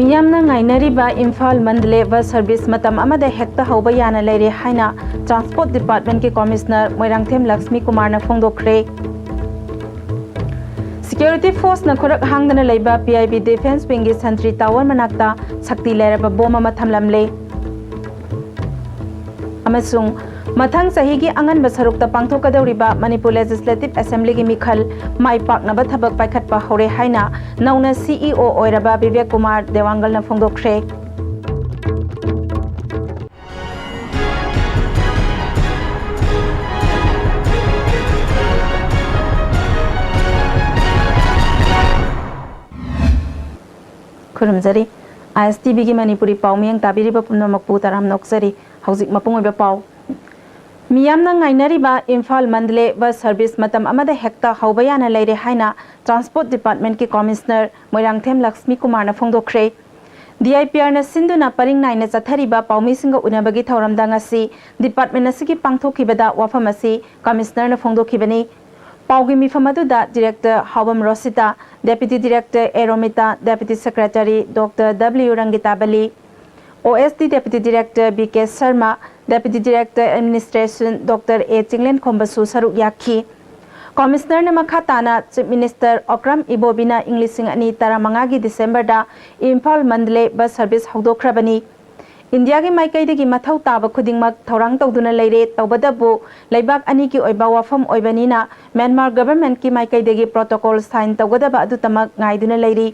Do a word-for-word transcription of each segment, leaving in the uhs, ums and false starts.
ꯃꯤꯌꯥꯝꯅ ꯉꯥꯏꯅꯔꯤꯕ Imphal Mandalay bus service ꯃꯇꯝ ꯑꯃꯗ ꯍꯦꯛꯇ ꯍꯧꯕ ꯌꯥꯅ ꯂꯩꯔꯦ ꯍꯥꯏꯅ ꯇ꯭ꯔꯥꯟꯁꯄꯣꯔꯠ ꯗꯤꯄꯥꯔꯠꯃꯦꯟꯠꯀꯤ ꯀꯃꯤꯁꯅꯔ ꯃꯣꯏꯔꯥꯡꯊꯦꯝ ꯂꯛꯁꯃꯤ ꯀꯨꯃꯥꯔꯅ ꯐꯣꯡꯗꯣꯛꯈ꯭ꯔꯦ꯫ ꯁꯦꯀ꯭ꯌꯨꯔꯤꯇꯤ ꯐꯣꯔꯁꯅ ꯈꯨꯔꯛ ꯍꯥꯡꯗꯅ ꯂꯩꯕ ꯄꯤ ꯑꯥꯏ ꯕꯤ ꯗꯤꯐꯦꯟꯁ ꯋꯤꯡꯒꯤ ꯁꯟꯇ꯭ꯔꯤ ꯇꯥꯋꯔ ꯃꯅꯥꯛꯇ ꯁꯛꯇꯤ ꯂꯩꯔꯕ ꯕꯣꯝ ꯑꯃ ꯊꯝꯂꯝꯂꯦ꯫ ꯑꯃꯁꯨꯡ ꯃꯊꯪ ꯆꯍꯤꯒꯤ ꯑꯉꯟꯕ ꯁꯔꯨꯛꯇ ꯄꯥꯡꯊꯣꯛꯀꯗꯧꯔꯤꯕ ꯃꯅꯤꯄꯨꯔ ꯂꯦꯖꯤꯁꯂꯦꯇꯤꯚ ꯑꯦꯁꯦꯝꯕ꯭ꯂꯤꯒꯤ ꯃꯤꯈꯜ ꯃꯥꯏ ꯄꯥꯛꯅꯕ ꯊꯕꯛ ꯄꯥꯏꯈꯠꯄ ꯍꯧꯔꯦ ꯍꯥꯏꯅ ꯅꯧꯅ ꯁꯤ ꯏ ꯑꯣ ꯑꯣꯏꯔꯕ ꯕꯤꯕꯦꯛ ꯀꯨꯃꯥꯔ ꯗꯦꯋꯥꯡꯒꯜꯅ ꯐꯣꯡꯗꯣꯛꯈ꯭ꯔꯦ꯫ ꯈꯨꯔꯨꯝꯖꯔꯤ꯫ ꯑꯥꯏ ꯑꯦꯁ ꯇꯤ ꯚꯤꯒꯤ ꯃꯅꯤꯄꯨꯔꯤ ꯄꯥꯎ ꯃꯤꯌꯦꯡ ꯇꯥꯕꯤꯔꯤꯕ ꯄꯨꯝꯅꯃꯛꯄꯨ ꯇꯔꯥꯝꯅ ꯑꯣꯛꯆꯔꯤ꯫ ꯍꯧꯖꯤꯛ ꯃꯄꯨꯡ ꯑꯣꯏꯕ ꯄꯥꯎ꯫ ꯃꯤꯌꯥꯝꯅ ꯉꯥꯏꯅꯔꯤꯕ ꯏꯝꯐꯥꯜ ꯃꯟꯗꯂꯦ ꯕꯁ ꯁꯔꯚꯤꯁ ꯃꯇꯝ ꯑꯃꯗ ꯍꯦꯛꯇ ꯍꯧꯕ ꯌꯥꯅ ꯂꯩꯔꯦ ꯍꯥꯏꯅ ꯇ꯭ꯔꯥꯟꯁꯄꯣꯔꯠ ꯗꯤꯄꯥꯔꯠꯃꯦꯟꯠꯀꯤ ꯀꯃꯤꯁꯅꯔ ꯃꯣꯏꯔꯥꯡꯊꯦꯝ ꯂꯛꯁꯃꯤ ꯀꯨꯃꯥꯔꯅ ꯐꯣꯡꯗꯣꯛꯈ꯭ꯔꯦ꯫ ꯗꯤ ꯑꯥꯏ ꯄꯤ ꯑꯥꯔꯅ ꯁꯤꯟꯗꯨꯅ ꯄꯔꯤꯡ ꯅꯥꯏꯅ ꯆꯠꯊꯔꯤꯕ ꯄꯥꯎꯃꯤꯁꯤꯡꯒ ꯎꯅꯕꯒꯤ ꯊꯧꯔꯝꯗ ꯉꯁꯤ ꯗꯤꯄꯥꯔꯠꯃꯦꯟꯠ ꯑꯁꯤꯒꯤ ꯄꯥꯡꯊꯣꯛꯈꯤꯕꯗ ꯋꯥꯐꯝ ꯑꯁꯤ ꯀꯃꯤꯁꯅꯔꯅ ꯐꯣꯡꯗꯣꯛꯈꯤꯕꯅꯤ꯫ ꯄꯥꯎꯒꯤ ꯃꯤꯐꯝ ꯑꯗꯨꯗ ꯗꯤꯔꯦꯛꯇꯔ ꯍꯥꯎꯕꯝ ꯔꯣꯁꯤꯇꯥ, ꯗꯦꯄ꯭ꯌꯨꯇꯤ ꯗꯤꯔꯦꯛꯇꯔ ꯑꯦ ꯔꯣꯃꯤꯇꯥ, ꯗꯦꯄ꯭ꯌꯨꯇꯤ ꯁꯦꯀ꯭ꯔꯦꯇꯔꯤ ꯗꯣꯛꯇꯔ ꯗꯕ꯭ꯂꯤꯌꯨ ꯔꯪꯒꯤꯇꯥ ꯕꯂꯤ, ꯑꯣ ꯑꯦꯁ ꯗꯤ ꯗꯦꯄ꯭ꯌꯨꯇꯤ ꯗꯤꯔꯦꯛꯇꯔ ꯕꯤ ꯀꯦ ꯁꯔꯃ, ꯗꯦꯄ꯭ꯌꯨꯇꯤ ꯗꯤꯔꯦꯛꯇꯔ ꯑꯦꯗꯃꯤꯅꯤꯁꯇ꯭ꯔꯦꯁꯟ ꯗꯣꯛꯇꯔ ꯑꯦ ꯆꯤꯡꯂꯦꯟꯈꯣꯝꯕꯁꯨ ꯁꯔꯨꯛ ꯌꯥꯈꯤ꯫ ꯀꯃꯤꯁꯅꯔꯅ ꯃꯈꯥ ꯇꯥꯅ ꯆꯤꯐ ꯃꯤꯅꯤꯁꯇꯔ ꯑꯣꯀ꯭ꯔꯝ ꯏꯕꯣꯕꯤꯅ ꯏꯪ ꯂꯤꯁꯤꯡ ꯑꯅꯤ ꯇꯔꯥꯃꯉꯥꯒꯤ ꯗꯤꯁꯦꯝꯕꯔꯗ ꯏꯝꯐꯥꯜ ꯃꯟꯗꯂꯦ ꯕꯁ ꯁꯔꯚꯤꯁ ꯍꯧꯗꯣꯛꯈ꯭ꯔꯕꯅꯤ꯫ ꯏꯟꯗꯤꯌꯥꯒꯤ ꯃꯥꯏꯀꯩꯗꯒꯤ ꯃꯊꯧ ꯇꯥꯕ ꯈꯨꯗꯤꯡꯃꯛ ꯊꯧꯔꯥꯡ ꯇꯧꯗꯨꯅ ꯂꯩꯔꯦ, ꯇꯧꯕꯇꯕꯨ ꯂꯩꯕꯥꯛ ꯑꯅꯤꯒꯤ ꯑꯣꯏꯕ ꯋꯥꯐꯝ ꯑꯣꯏꯕꯅꯤꯅ ꯃ꯭ꯌꯥꯟꯃꯥꯔ ꯒꯚꯔꯟꯃꯦꯟꯠꯀꯤ ꯃꯥꯏꯀꯩꯗꯒꯤ ꯄ꯭ꯔꯣꯇꯣꯀꯣꯜ ꯁꯥꯏꯟ ꯇꯧꯒꯗꯕ ꯑꯗꯨꯇꯃꯛ ꯉꯥꯏꯗꯨꯅ ꯂꯩꯔꯤ꯫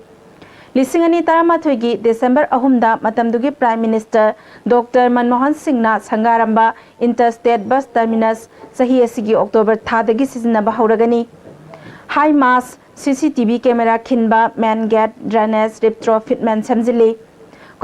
ꯂꯤꯁꯤꯡ ꯑꯅꯤ ꯇꯔꯥꯃꯥꯊꯣꯏꯒꯤ ꯗꯤꯁꯦꯝꯕꯔ ꯑꯍꯨꯝꯗ ꯃꯇꯝꯗꯨꯒꯤ ꯄ꯭ꯔꯥꯏꯝ ꯃꯤꯅꯤꯁꯇꯔ ꯗꯣꯛꯇꯔ ꯃꯟꯃꯣꯍꯟ ꯁꯤꯡꯅ ꯁꯪꯒꯥꯔꯝꯕ ꯏꯟꯇꯔ ꯁ꯭ꯇꯦꯠ ꯕꯁ ꯇꯔꯃꯤꯅꯁ ꯆꯍꯤ ꯑꯁꯤꯒꯤ ꯑꯣꯛꯇꯣꯕꯔ ꯊꯥꯗꯒꯤ ꯁꯤꯖꯤꯟꯅꯕ ꯍꯧꯔꯒꯅꯤ꯫ ꯍꯥꯏ ꯃꯥꯁ, ꯁꯤ ꯁꯤ ꯇꯤ ꯚꯤ ꯀꯦꯃꯦꯔꯥ ꯈꯤꯟꯕ, ꯃꯦꯟ ꯒꯦꯠ, ꯗ꯭ꯔꯦꯅꯦꯖ, ꯔꯤꯞꯇ꯭ꯔꯣꯐꯤꯠꯃꯦꯟ ꯁꯦꯝꯖꯤꯜꯂꯤ꯫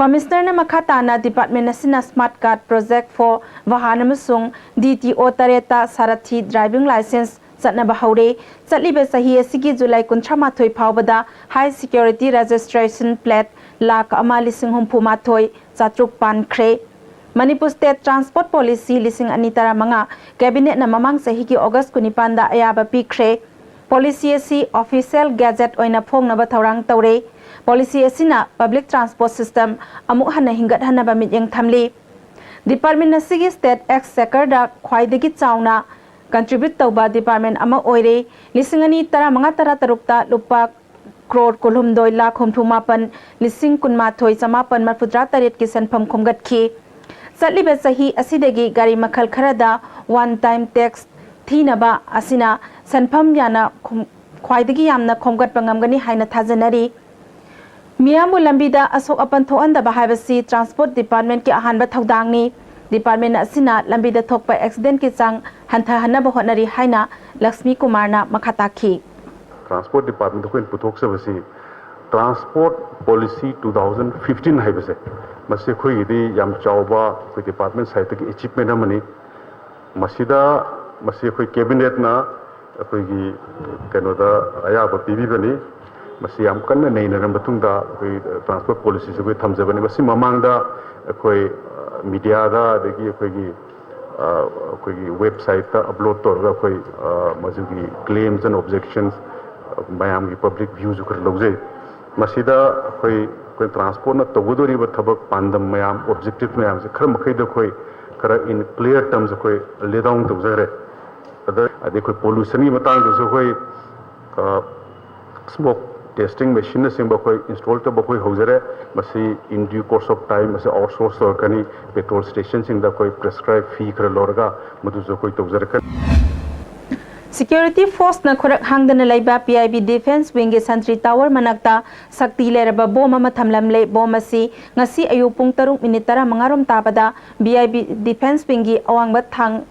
ꯀꯃꯤꯁꯅꯔꯅ ꯃꯈꯥ ꯇꯥꯅ ꯗꯤꯄꯥꯔꯠꯃꯦꯟ ꯑꯁꯤꯅ ꯁ꯭ꯃꯥꯔꯠ ꯀꯥꯔꯗ ꯄ꯭ꯔꯣꯖꯦꯛ ꯐꯣꯔ ꯚꯥꯍꯥꯟ ꯑꯃꯁꯨꯡ ꯗꯤ ꯇꯤ ꯑꯣ ꯇꯔꯦꯠꯇ ꯁꯥꯔꯊꯤ ꯗ꯭ꯔꯥꯏꯚꯤꯡ ꯂꯥꯏꯁꯦꯟꯁ ꯆꯠꯅꯕ ꯍꯧꯔꯦ꯫ ꯆꯠꯂꯤꯕ ꯆꯍꯤ ꯑꯁꯤꯒꯤ ꯖꯨꯂꯥꯏ ꯀꯨꯟꯊ꯭ꯔꯥ ꯃꯥꯊꯣꯏ ꯐꯥꯎꯕꯗ ꯍꯥꯏ ꯁꯦꯀ꯭ꯌꯨꯔꯤꯇꯤ ꯔꯦꯖꯤꯁꯇ꯭ꯔꯦꯁꯟ ꯄ꯭ꯂꯦꯠ ꯂꯥꯈ ꯑꯃ ꯂꯤꯁꯤꯡ ꯍꯨꯝꯐꯨ ꯃꯥꯊꯣꯏ ꯆꯥꯇ꯭ꯔꯨꯛ ꯄꯥꯟꯈ꯭ꯔꯦ꯫ ꯃꯅꯤꯄꯨꯔ ꯁ꯭ꯇꯦꯠ ꯇ꯭ꯔꯥꯟꯁꯄꯣꯔꯠ ꯄꯣꯂꯤꯁꯤ ꯂꯤꯁꯤꯡ ꯑꯅꯤ ꯇꯔꯥꯃꯉꯥ ꯀꯦꯕꯤꯅꯦꯠꯅ ꯃꯃꯥꯡ ꯆꯍꯤꯒꯤ ꯑꯣꯒꯁ ꯀꯨꯟꯅꯤꯄꯥꯟꯗ ꯑꯌꯥꯕ ꯄꯤꯈ꯭ꯔꯦ꯫ ꯄꯣꯂꯤꯁꯤ ꯑꯁꯤ ꯑꯣꯐꯤꯁꯤꯌꯦꯜ ꯒꯦꯖꯦꯠ ꯑꯣꯏꯅ ꯐꯣꯡꯅꯕ ꯊꯧꯔꯥꯡ ꯇꯧꯔꯦ꯫ ꯄꯣꯂꯤꯁꯤ ꯑꯁꯤꯅ ꯄꯕ꯭ꯂꯤꯛ ꯇ꯭ꯔꯥꯟꯁꯄꯣꯔꯠ ꯁꯤꯁꯇꯦꯝ ꯑꯃꯨꯛ ꯍꯟꯅ ꯍꯤꯡꯒꯠꯍꯟꯅꯕ ꯃꯤꯠꯌꯦꯡ ꯊꯝꯂꯤ꯫ ꯗꯤꯄꯥꯔꯠꯃꯦꯟ ꯑꯁꯤꯒꯤ ꯁ꯭ꯇꯦꯠ ꯑꯦꯛꯁꯆꯦꯀꯔꯗ ꯈ꯭ꯋꯥꯏꯗꯒꯤ ꯆꯥꯎꯅ ꯀꯟꯇ꯭ꯔꯤꯕ꯭ꯌꯨꯠ ꯇꯧꯕ ꯗꯤꯄꯥꯔꯠꯃꯦꯟ ꯑꯃ ꯑꯣꯏꯔꯦ꯫ ꯂꯤꯁꯤꯡ ꯑꯅꯤ ꯇꯔꯥꯃꯉꯥ ꯇꯔꯥꯇꯔꯨꯛꯇ ꯂꯨꯄꯥ ꯀ꯭ꯔꯣꯔ ꯀꯨꯟꯍꯨꯝꯗꯣꯏ ꯂꯥꯈ ꯍꯨꯝꯐꯨ ꯃꯥꯄꯟ ꯂꯤꯁꯤꯡ ꯀꯨꯟꯃꯥꯊꯣꯏ ꯆꯃꯥꯄꯟ ꯃꯔꯐꯨꯇꯔꯥ ꯇꯔꯦꯠꯀꯤ ꯁꯦꯟꯐꯝ ꯈꯣꯝꯒꯠꯈꯤ꯫ ꯆꯠꯂꯤꯕ ꯆꯍꯤ ꯑꯁꯤꯗꯒꯤ ꯒꯥꯔꯤ ꯃꯈꯜ ꯈꯔꯗ ꯋꯥꯟ ꯇꯥꯏꯝ ꯇꯦꯛꯁ ꯊꯤꯅꯕ ꯑꯁꯤꯅ ꯁꯦꯟꯐꯝ ꯌꯥꯝꯅ ꯈꯣꯝ-, ꯈ꯭ꯋꯥꯏꯗꯒꯤ ꯌꯥꯝꯅ ꯈꯣꯝꯒꯠꯄ ꯉꯝꯒꯅꯤ ꯍꯥꯏꯅ ꯊꯥꯖꯅꯔꯤ꯫ ꯃꯤꯌꯥꯝꯕꯨ ꯂꯝꯕꯤꯗ ꯑꯁꯣꯛ ꯑꯄꯟ ꯊꯣꯛꯍꯟꯗꯕ ꯍꯥꯏꯕꯁꯤ ꯇ꯭ꯔꯥꯟꯁꯄꯣꯔꯠ ꯗꯤꯄꯥꯔꯠꯃꯦꯟꯠꯀꯤ ꯑꯍꯥꯟꯕ ꯊꯧꯗꯥꯡꯅꯤ꯫ ꯗꯤꯄꯥꯔꯠꯃꯦꯟꯠ ꯑꯁꯤꯅ ꯂꯝꯕꯤꯗ ꯊꯣꯛꯄ ꯑꯦꯛꯁꯤꯗꯦꯟꯠꯀꯤ ꯆꯥꯡ ꯍꯟꯊꯍꯟꯅꯕ ꯍꯣꯠꯅꯔꯤ ꯍꯥꯏꯅ ꯂꯛꯁꯃꯤ ꯀꯨꯃꯥꯔꯅ ꯃꯈꯥ ꯇꯥꯈꯤ꯫ ꯇ꯭ꯔꯥꯟꯁꯄꯣꯔꯠ ꯗꯤꯄꯥꯔꯠꯃꯦꯟꯠꯇ ꯑꯩꯈꯣꯏꯅ ꯄꯨꯊꯣꯛꯆꯕꯁꯤ transport policy two thousand fifteen ꯍꯥꯏꯕꯁꯦ, ꯃꯁꯤ ꯑꯩꯈꯣꯏꯒꯤꯗꯤ ꯌꯥꯝ ꯆꯥꯎꯕ ꯑꯩꯈꯣꯏ ꯗꯤꯄꯥꯔꯠꯃꯦꯟꯠ ꯁꯥꯏꯠꯇꯒꯤ ꯑꯦꯆꯤꯞꯃꯦꯟꯠ ꯑꯃꯅꯤ꯫ ꯃꯁꯤꯗ, ꯃꯁꯤ ꯑꯩꯈꯣꯏ ꯀꯦꯕꯤꯅꯦꯠꯅ ꯑꯩꯈꯣꯏꯒꯤ ꯀꯩꯅꯣꯗ ꯑꯌꯥꯕ ꯄꯤꯕꯤꯕꯅꯤ꯫ ꯃꯁꯤ ꯌꯥꯝ ꯀꯟꯅ ꯅꯩꯅꯔ ꯃꯇꯨꯡꯗ ꯑꯩꯈꯣꯏ ꯇ꯭ꯔꯥꯟꯁꯄꯣꯔꯠ ꯄꯣꯂꯤꯁꯤꯁꯨ ꯑꯩꯈꯣꯏ ꯊꯝꯖꯕꯅꯤ꯫ ꯃꯁꯤ ꯃꯃꯥꯡꯗ ꯑꯩꯈꯣꯏ, ꯑ, ꯃꯤꯗꯤꯌꯥꯗ, ꯑꯗꯒꯤ ꯑꯩꯈꯣꯏꯒꯤ, ꯑ, ꯑꯩꯈꯣꯏꯒꯤ ꯋꯦꯕꯁꯥꯏꯠꯇ ꯑꯞꯂꯣꯗ ꯇꯧꯔꯒ ꯑꯩꯈꯣꯏ, ꯑ, ꯃꯁꯤꯒꯤ claims and objections, ꯑ, ꯃꯌꯥꯝꯒꯤ ꯄꯕ꯭ꯂꯤꯛ ꯚ꯭ꯌꯨꯁꯨ ꯈꯔ ꯂꯧꯖꯩ꯫ ꯃꯁꯤꯗ ꯑꯩꯈꯣꯏ, ꯑꯩꯈꯣꯏ ꯇ꯭ꯔꯥꯟꯁꯄꯣꯔꯠꯅ ꯇꯧꯒꯗꯧꯔꯤꯕ ꯊꯕꯛ ꯄꯥꯟꯗꯝ ꯃꯌꯥꯝ, ꯑꯣꯕꯖꯦꯛꯇꯤꯚ ꯃꯌꯥꯝꯁꯦ ꯈꯔ ꯃꯈꯩꯗ ꯑꯩꯈꯣꯏ ꯈꯔ in clear terms ꯑꯩꯈꯣꯏ lay down ꯇꯧꯖꯈ꯭ꯔꯦ꯫ ꯑꯗ, ꯑꯗꯩ ꯑꯩꯈꯣꯏ ꯄꯣꯂꯨꯁꯟꯒꯤ ꯃꯇꯥꯡꯗꯁꯨ ꯑꯩꯈꯣꯏ, ꯑ, smoke testing machineꯅꯆꯤꯡꯕ ꯑꯩꯈꯣꯏ install ꯇꯧꯕ ꯑꯩꯈꯣꯏ ꯍꯧꯖꯔꯦ꯫ ꯃꯁꯤ in due course of time ꯃꯁꯤ outsource ꯇꯧꯔꯛꯀꯅꯤ꯫ Petrol stationꯁꯤꯡꯗ ꯑꯩꯈꯣꯏ prescribe fee ꯈꯔ ꯂꯧꯔꯒ ꯃꯗꯨꯁꯨ ꯑꯩꯈꯣꯏ ꯇꯧꯖꯔꯛꯀꯅꯤ꯫ Security forceꯅ ꯈꯨꯔꯛ ꯍꯥꯡꯗꯅ ꯂꯩꯕ P I B Defence Wingꯒꯤ sentry tower ꯃꯅꯥꯛꯇ ꯁꯛꯇꯤ ꯂꯩꯔꯕ ꯕꯣꯝ ꯑꯃ ꯊꯝꯂꯝꯂꯦ꯫ ꯕꯣꯝ ꯑꯁꯤ ꯉꯁꯤ ꯑꯌꯨꯛ ꯄꯨꯡ ꯇꯔꯨꯛ ꯃꯤꯅꯤꯠ ꯇꯔꯥꯃꯉꯥ ꯔꯣꯝ ꯇꯥꯕꯗ P I B Defence Wingꯒꯤ ꯑꯋꯥꯡꯕ ꯊꯥꯡ,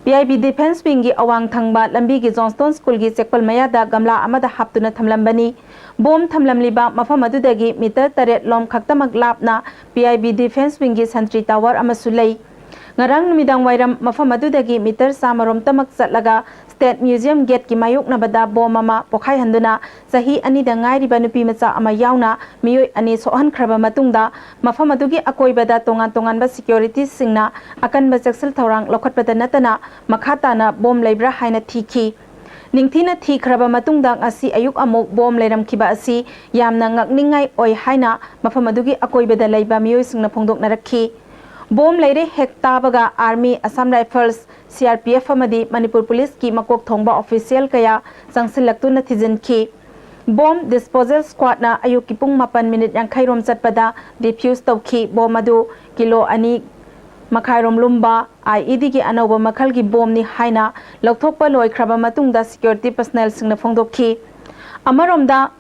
P I B Defence Wingꯒꯤ ꯑꯋꯥꯡ ꯊꯪꯕ ꯂꯝꯕꯤꯒꯤ Johnston Schoolꯒꯤ ꯆꯦꯛꯄꯜ ꯃꯌꯥꯗ ꯒꯝꯂꯥ ꯑꯃꯗ ꯍꯥꯞꯇꯨꯅ ꯊꯝꯂꯝꯕꯅꯤ꯫ ꯕꯣꯝ ꯊꯝꯂꯝꯂꯤꯕ ꯃꯐꯝ ꯑꯗꯨꯗꯒꯤ ꯃꯤꯇꯔ ꯇꯔꯦꯠ ꯂꯣꯝ ꯈꯛꯇꯃꯛ ꯂꯥꯞꯅ P I B Defence Wingꯒꯤ sentry tower ꯑꯃꯁꯨ ꯂꯩ꯫ ꯉꯔꯥꯡ ꯅꯨꯃꯤꯗꯥꯡ ꯋꯥꯏꯔꯝ ꯃꯐꯝ ꯑꯗꯨꯗꯒꯤ ꯃꯤꯇꯔ ꯆꯥꯝꯃ ꯔꯣꯝꯇꯃꯛ ꯆꯠꯂꯒ State Museum gateꯀꯤ ꯃꯥꯌꯣꯛꯅꯕꯗ ꯕꯣꯝ ꯑꯃ ꯄꯣꯈꯥꯏꯍꯟꯗꯨꯅ ꯆꯍꯤ ꯑꯅꯤꯗ ꯉꯥꯏꯔꯤꯕ ꯅꯨꯄꯤ ꯃꯆꯥ ꯑꯃ ꯌꯥꯎꯅ ꯃꯤꯑꯣꯏ ꯑꯅꯤ ꯁꯣꯛꯍꯟꯈ꯭ꯔꯕ ꯃꯇꯨꯡꯗ, ꯃꯐꯝ ꯑꯗꯨꯒꯤ ꯑꯀꯣꯏꯕꯗ ꯇꯣꯉꯥꯟ ꯇꯣꯉꯥꯟꯕ securityꯁꯤꯡꯅ ꯑꯀꯟꯕ ꯆꯦꯛꯁꯤꯜ ꯊꯧꯔꯥꯡ ꯂꯧꯈꯠꯄꯗ ꯅꯠꯇꯅ ꯃꯈꯥ ꯇꯥꯅ ꯕꯣꯝ ꯂꯩꯕ꯭ꯔꯥ ꯍꯥꯏꯅ ꯊꯤꯈꯤ꯫ ꯅꯤꯡꯊꯤꯅ ꯊꯤꯈ꯭ꯔꯕ ꯃꯇꯨꯡꯗ ꯉꯁꯤ ꯑꯌꯨꯛ ꯑꯃꯨꯛ ꯕꯣꯝ ꯂꯩꯔꯝꯈꯤꯕ ꯑꯁꯤ ꯌꯥꯝꯅ ꯉꯛꯅꯤꯡꯉꯥꯏ ꯑꯣꯏ ꯍꯥꯏꯅ ꯃꯐꯝ ꯑꯗꯨꯒꯤ ꯑꯀꯣꯏꯕꯗ ꯂꯩꯕ ꯃꯤꯑꯣꯏꯁꯤꯡꯅ ꯐꯣꯡꯗꯣꯛꯅꯔꯛꯈꯤ꯫ ꯕꯣꯝ ꯂꯩꯔꯦ ꯍꯦꯛ ꯇꯥꯕꯒ Army, Assam Rifles, C R P F ꯑꯃꯗꯤ ꯃꯅꯤꯄꯨꯔ ꯄꯨꯂꯤꯁꯀꯤ ꯃꯀꯣꯛ ꯊꯣꯡꯕ official ꯀꯌꯥ ꯆꯪꯁꯤꯜꯂꯛꯇꯨꯅ ꯊꯤꯖꯤꯟꯈꯤ꯫ ꯕꯣꯝ disposal squadꯅ ꯑꯌꯨꯛꯀꯤ ꯄꯨꯡ ꯃꯥꯄꯟ ꯃꯤꯅꯤꯠ ꯌꯥꯡꯈꯩ ꯔꯣꯝ ꯆꯠꯄꯗ defuse ꯇꯧꯈꯤ꯫ ꯕꯣꯝ ꯑꯗꯨ ꯀꯤꯂꯣ ꯑꯅꯤ ꯃꯈꯥꯏꯔꯣꯝ ꯂꯨꯝꯕ I E Dꯒꯤ ꯑꯅꯧꯕ ꯃꯈꯜꯒꯤ ꯕꯣꯝꯅꯤ ꯍꯥꯏꯅ ꯂꯧꯊꯣꯛꯄ ꯂꯣꯏꯈ꯭ꯔꯕ ꯃꯇꯨꯡꯗ security personnelꯁꯤꯡꯅ ꯐꯣꯡꯗꯣꯛꯈꯤ꯫ ꯑꯃꯔꯣꯝꯗ,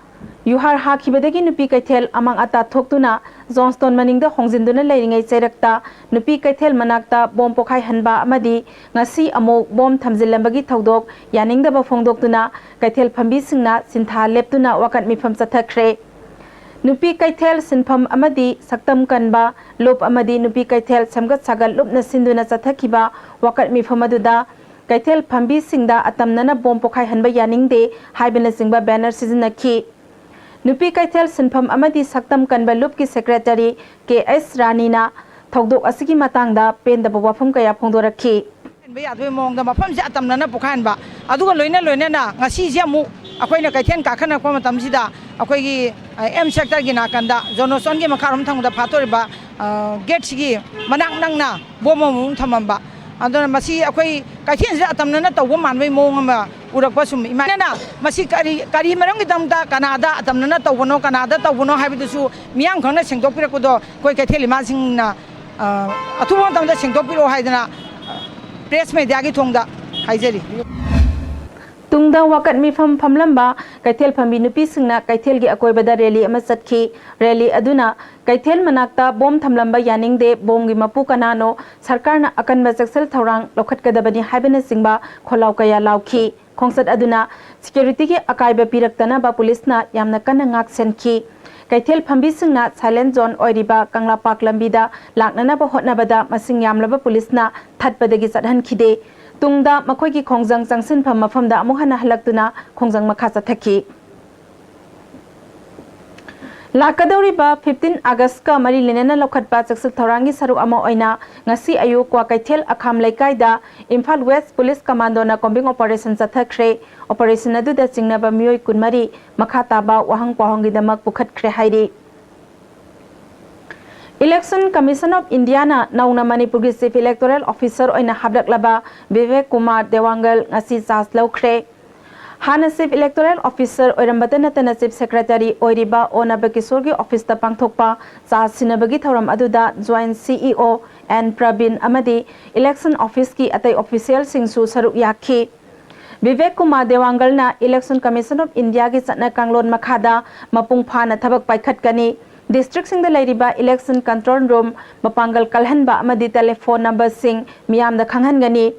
ꯌꯨꯍꯥꯔ ꯍꯥꯈꯤꯕꯗꯒꯤ ꯅꯨꯄꯤ ꯀꯩꯊꯦꯜ ꯑꯃꯥꯡ ꯑꯇꯥ ꯊꯣꯛꯇꯨꯅ Johnston ꯃꯅꯤꯡꯗ ꯍꯣꯡꯖꯤꯟꯗꯨꯅ ꯂꯩꯔꯤꯉꯩ ꯆꯩꯔꯛꯇ ꯅꯨꯄꯤ ꯀꯩꯊꯦꯜ ꯃꯅꯥꯛꯇ ꯕꯣꯝ ꯄꯣꯈꯥꯏꯍꯟꯕ ꯑꯃꯗꯤ ꯉꯁꯤ ꯑꯃꯨꯛ ꯕꯣꯝ ꯊꯝꯖꯤꯜꯂꯝꯕꯒꯤ ꯊꯧꯗꯣꯛ ꯌꯥꯅꯤꯡꯗꯕ ꯐꯣꯡꯗꯣꯛꯇꯨꯅ ꯀꯩꯊꯦꯜ ꯐꯝꯕꯤꯁꯤꯡꯅ ꯁꯤꯟꯊꯥ ꯂꯦꯞꯇꯨꯅ ꯋꯥꯀꯠ ꯃꯤꯐꯝ ꯆꯠꯊꯈ꯭ꯔꯦ꯫ ꯅꯨꯄꯤ ꯀꯩꯊꯦꯜ ꯁꯤꯟꯐꯝ ꯑꯃꯗꯤ ꯁꯛꯇꯝ ꯀꯟꯕ ꯂꯨꯞ ꯑꯃꯗꯤ ꯅꯨꯄꯤ ꯀꯩꯊꯦꯜ ꯁꯦꯝꯒꯠ ꯁꯥꯒꯠ ꯂꯨꯞꯅ ꯁꯤꯟꯗꯨꯅ ꯆꯠꯊꯈꯤꯕ ꯋꯥꯀꯠ ꯃꯤꯐꯝ ꯑꯗꯨꯗ ꯀꯩꯊꯦꯜ ꯐꯝꯕꯤꯁꯤꯡꯗ ꯑꯇꯝꯅꯅ ꯕꯣꯝ ꯄꯣꯈꯥꯏꯍꯟꯕ ꯌꯥꯅꯤꯡꯗꯦ ꯍꯥꯏꯕꯅꯆꯤꯡꯕ banner ꯁꯤꯖꯤꯟꯅꯈꯤ꯫ ꯅꯨꯄꯤ ꯀꯩꯊꯦꯜ ꯁꯤꯟꯐꯝ ꯑꯃꯗꯤ ꯁꯛꯇꯝ ꯀꯟꯕ ꯂꯨꯞꯀꯤ secretary K S ꯔꯥꯅꯤꯅ ꯊꯧꯗꯣꯛ ꯑꯁꯤꯒꯤ ꯃꯇꯥꯡꯗ ꯄꯦꯟꯗꯕ ꯋꯥꯐꯝ ꯀꯌꯥ ꯐꯣꯡꯗꯣꯔꯛꯈꯤ꯫ ꯍꯦꯟꯕ ꯌꯥꯗꯕꯒꯤ ꯃꯑꯣꯡꯗ ꯃꯐꯝꯁꯦ ꯑꯇꯝꯅꯅ ꯄꯣꯈꯥꯏꯍꯟꯕ, ꯑꯗꯨꯒ ꯂꯣꯏꯅ ꯂꯣꯏꯅꯅ ꯉꯁꯤꯁꯦ ꯑꯃꯨꯛ ꯑꯩꯈꯣꯏꯅ ꯀꯩꯊꯦꯜ ꯀꯥꯈꯠꯅꯔꯛꯄ ꯃꯇꯝꯁꯤꯗ ꯑꯩꯈꯣꯏꯒꯤ, ꯑ, M sectorꯒꯤ ꯅꯥꯀꯟꯗ Johnstonꯒꯤ ꯃꯈꯥꯔꯣꯝ ꯊꯪꯕꯗ ꯐꯥꯠꯇꯣꯔꯤꯕ, ꯑ, gateꯁꯤꯒꯤ ꯃꯅꯥꯛ ꯅꯛꯅ ꯕꯣꯝ ꯑꯃꯃꯨꯛ ꯊꯝꯃꯝꯕ꯫ ꯑꯗꯨꯅ ꯃꯁꯤ ꯑꯩꯈꯣꯏ ꯀꯩꯊꯦꯜꯁꯤꯗ ꯑꯇꯝꯅꯅ ꯇꯧꯕ ꯃꯥꯟꯕꯒꯤ ꯃꯑꯣꯡ ꯑꯃ ꯎꯔꯛꯄ ꯁꯨꯝ ꯏꯃꯥꯅ ꯃꯁꯤ ꯀꯔꯤ, ꯀꯔꯤ ꯃꯔꯝꯒꯤꯗꯃꯛꯇ ꯀꯅꯥꯗ ꯑꯇꯝꯅꯅ ꯇꯧꯕꯅꯣ, ꯀꯅꯥꯗ ꯇꯧꯕꯅꯣ ꯍꯥꯏꯕꯗꯨꯁꯨ ꯃꯤꯌꯥꯝ ꯈꯪꯅ ꯁꯦꯡꯗꯣꯛꯄꯤꯔꯛꯄꯗꯣ ꯑꯩꯈꯣꯏ ꯀꯩꯊꯦꯜ ꯏꯃꯥꯁꯤꯡꯅ, ꯑ, ꯑꯊꯨꯕ ꯃꯇꯝꯗ ꯁꯦꯡꯗꯣꯛꯄꯤꯔꯛꯑꯣ ꯍꯥꯏꯗꯅ, ꯑ, press mediaꯒꯤ ꯊꯣꯡꯗ ꯍꯥꯏꯖꯔꯤ꯫ ꯇꯨꯡꯗ ꯋꯥꯀꯠ ꯃꯤꯐꯝ ꯐꯝꯂꯝꯕ ꯀꯩꯊꯦꯜ ꯐꯝꯕꯤ ꯅꯨꯄꯤꯁꯤꯡꯅ ꯀꯩꯊꯦꯜꯒꯤ ꯑꯀꯣꯏꯕꯗ rally ꯑꯃ ꯆꯠꯈꯤ꯫ Rally ꯑꯗꯨꯅ ꯀꯩꯊꯦꯜ ꯃꯅꯥꯛꯇ ꯕꯣꯝ ꯊꯝꯂꯝꯕ ꯌꯥꯅꯤꯡꯗꯦ, ꯕꯣꯝꯒꯤ ꯃꯄꯨ ꯀꯅꯥꯅꯣ, ꯁꯔꯀꯥꯔꯅ ꯑꯀꯟꯕ ꯆꯦꯛꯁꯤꯜ ꯊꯧꯔꯥꯡ ꯂꯧꯈꯠꯀꯗꯕꯅꯤ ꯍꯥꯏꯕꯅꯆꯤꯡꯕ ꯈꯣꯜꯂꯥꯎ ꯀꯌꯥ ꯂꯥꯎꯈꯤ꯫ ꯈꯣꯡꯆꯠ ꯑꯗꯨꯅ securityꯒꯤ ꯑꯀꯥꯏꯕ ꯄꯤꯔꯛꯇꯅꯕ ꯄꯨꯂꯤꯁꯅ ꯌꯥꯝꯅ ꯀꯟꯅ ꯉꯥꯛ ꯁꯦꯟꯈꯤ꯫ ꯀꯩꯊꯦꯜ ꯐꯝꯕꯤꯁꯤꯡꯅ silent zone ꯑꯣꯏꯔꯤꯕ ꯀꯪꯂꯥ ꯄꯥꯔꯛ ꯂꯝꯕꯤꯗ ꯂꯥꯛꯅꯅꯕ ꯍꯣꯠꯅꯕꯗ ꯃꯁꯤꯡ ꯌꯥꯝꯂꯕ ꯄꯨꯂꯤꯁꯅ ꯊꯠꯄꯗꯒꯤ ꯆꯠꯍꯟꯈꯤꯗꯦ꯫ ꯇꯨꯡꯗ ꯃꯈꯣꯏꯒꯤ ꯈꯣꯡꯖꯪ ꯆꯪꯁꯤꯟꯐꯝ ꯃꯐꯝꯗ ꯑꯃꯨꯛ ꯍꯟꯅ ꯍꯜꯂꯛꯇꯨꯅ ꯈꯣꯡꯖꯪ ꯃꯈꯥ ꯆꯠꯊꯈꯤ꯫ ꯂꯥꯛꯀꯗꯧꯔꯤꯕ fifteen Augustꯀ ꯃꯔꯤ ꯂꯩꯅꯅ ꯂꯧꯈꯠꯄ ꯆꯦꯛꯁꯤꯜ ꯊꯧꯔꯥꯡꯒꯤ ꯁꯔꯨꯛ ꯑꯃ ꯑꯣꯏꯅ ꯉꯁꯤ ꯑꯌꯨꯛ ꯀ꯭ꯋꯥꯀꯩꯊꯦꯜ ꯑꯈꯥꯝ ꯂꯩꯀꯥꯏꯗ Imphal West Police Commandoꯅ combing operation ꯆꯠꯊꯈ꯭ꯔꯦ꯫ Operation ꯑꯗꯨꯗ ꯆꯤꯡꯅꯕ ꯃꯤꯑꯣꯏ ꯀꯨꯟꯃꯔꯤ ꯃꯈꯥ ꯇꯥꯕ ꯋꯥꯍꯪ ꯄꯥꯎꯍꯪꯒꯤꯗꯃꯛ ꯄꯨꯈꯠꯈ꯭ꯔꯦ ꯍꯥꯏꯔꯤ꯫ Election Commission of Indiaꯅ ꯅꯧꯅ ꯃꯅꯤꯄꯨꯔꯒꯤ Chief Electoral Officer ꯑꯣꯏꯅ ꯍꯥꯞꯂꯛꯂꯕ ꯕꯤꯕꯦꯛ ꯀꯨꯃꯥꯔ ꯗꯦꯋꯥꯡꯒꯜ ꯉꯁꯤ charge ꯂꯧꯈ꯭ꯔꯦ꯫ ꯍꯥꯟꯅ Chief Electoral Officer ꯑꯣꯏꯔꯝꯕꯇ ꯅꯠꯇꯅ Chief Secretary ꯑꯣꯏꯔꯤꯕ ꯑꯣ ꯅꯕꯀꯤꯁꯣꯔꯒꯤ officeꯇ ꯄꯥꯡꯊꯣꯛꯄ charge ꯁꯤꯟꯅꯕꯒꯤ ꯊꯧꯔꯝ ꯑꯗꯨꯗ Joint CEO N ꯄ꯭ꯔꯕꯤꯟ ꯑꯃꯗꯤ election officeꯀꯤ ꯑꯇꯩ officialꯁꯤꯡꯁꯨ ꯁꯔꯨꯛ ꯌꯥꯈꯤ꯫ Bibek Kumar ꯗꯦꯋꯥꯡꯒꯜꯅ Election Commission of Indiaꯒꯤ ꯆꯠꯅ ꯀꯥꯡꯂꯣꯟ ꯃꯈꯥꯗ ꯃꯄꯨꯡ ꯐꯥꯅ ꯊꯕꯛ ꯄꯥꯏꯈꯠꯀꯅꯤ꯫ Districtꯁꯤꯡꯗ ꯂꯩꯔꯤꯕ election control room ꯃꯄꯥꯡꯒꯜ ꯀꯜꯍꯟꯕ ꯑꯃꯗꯤ telephone numberꯁꯤꯡ ꯃꯤꯌꯥꯝꯗ ꯈꯪꯍꯟꯒꯅꯤ꯫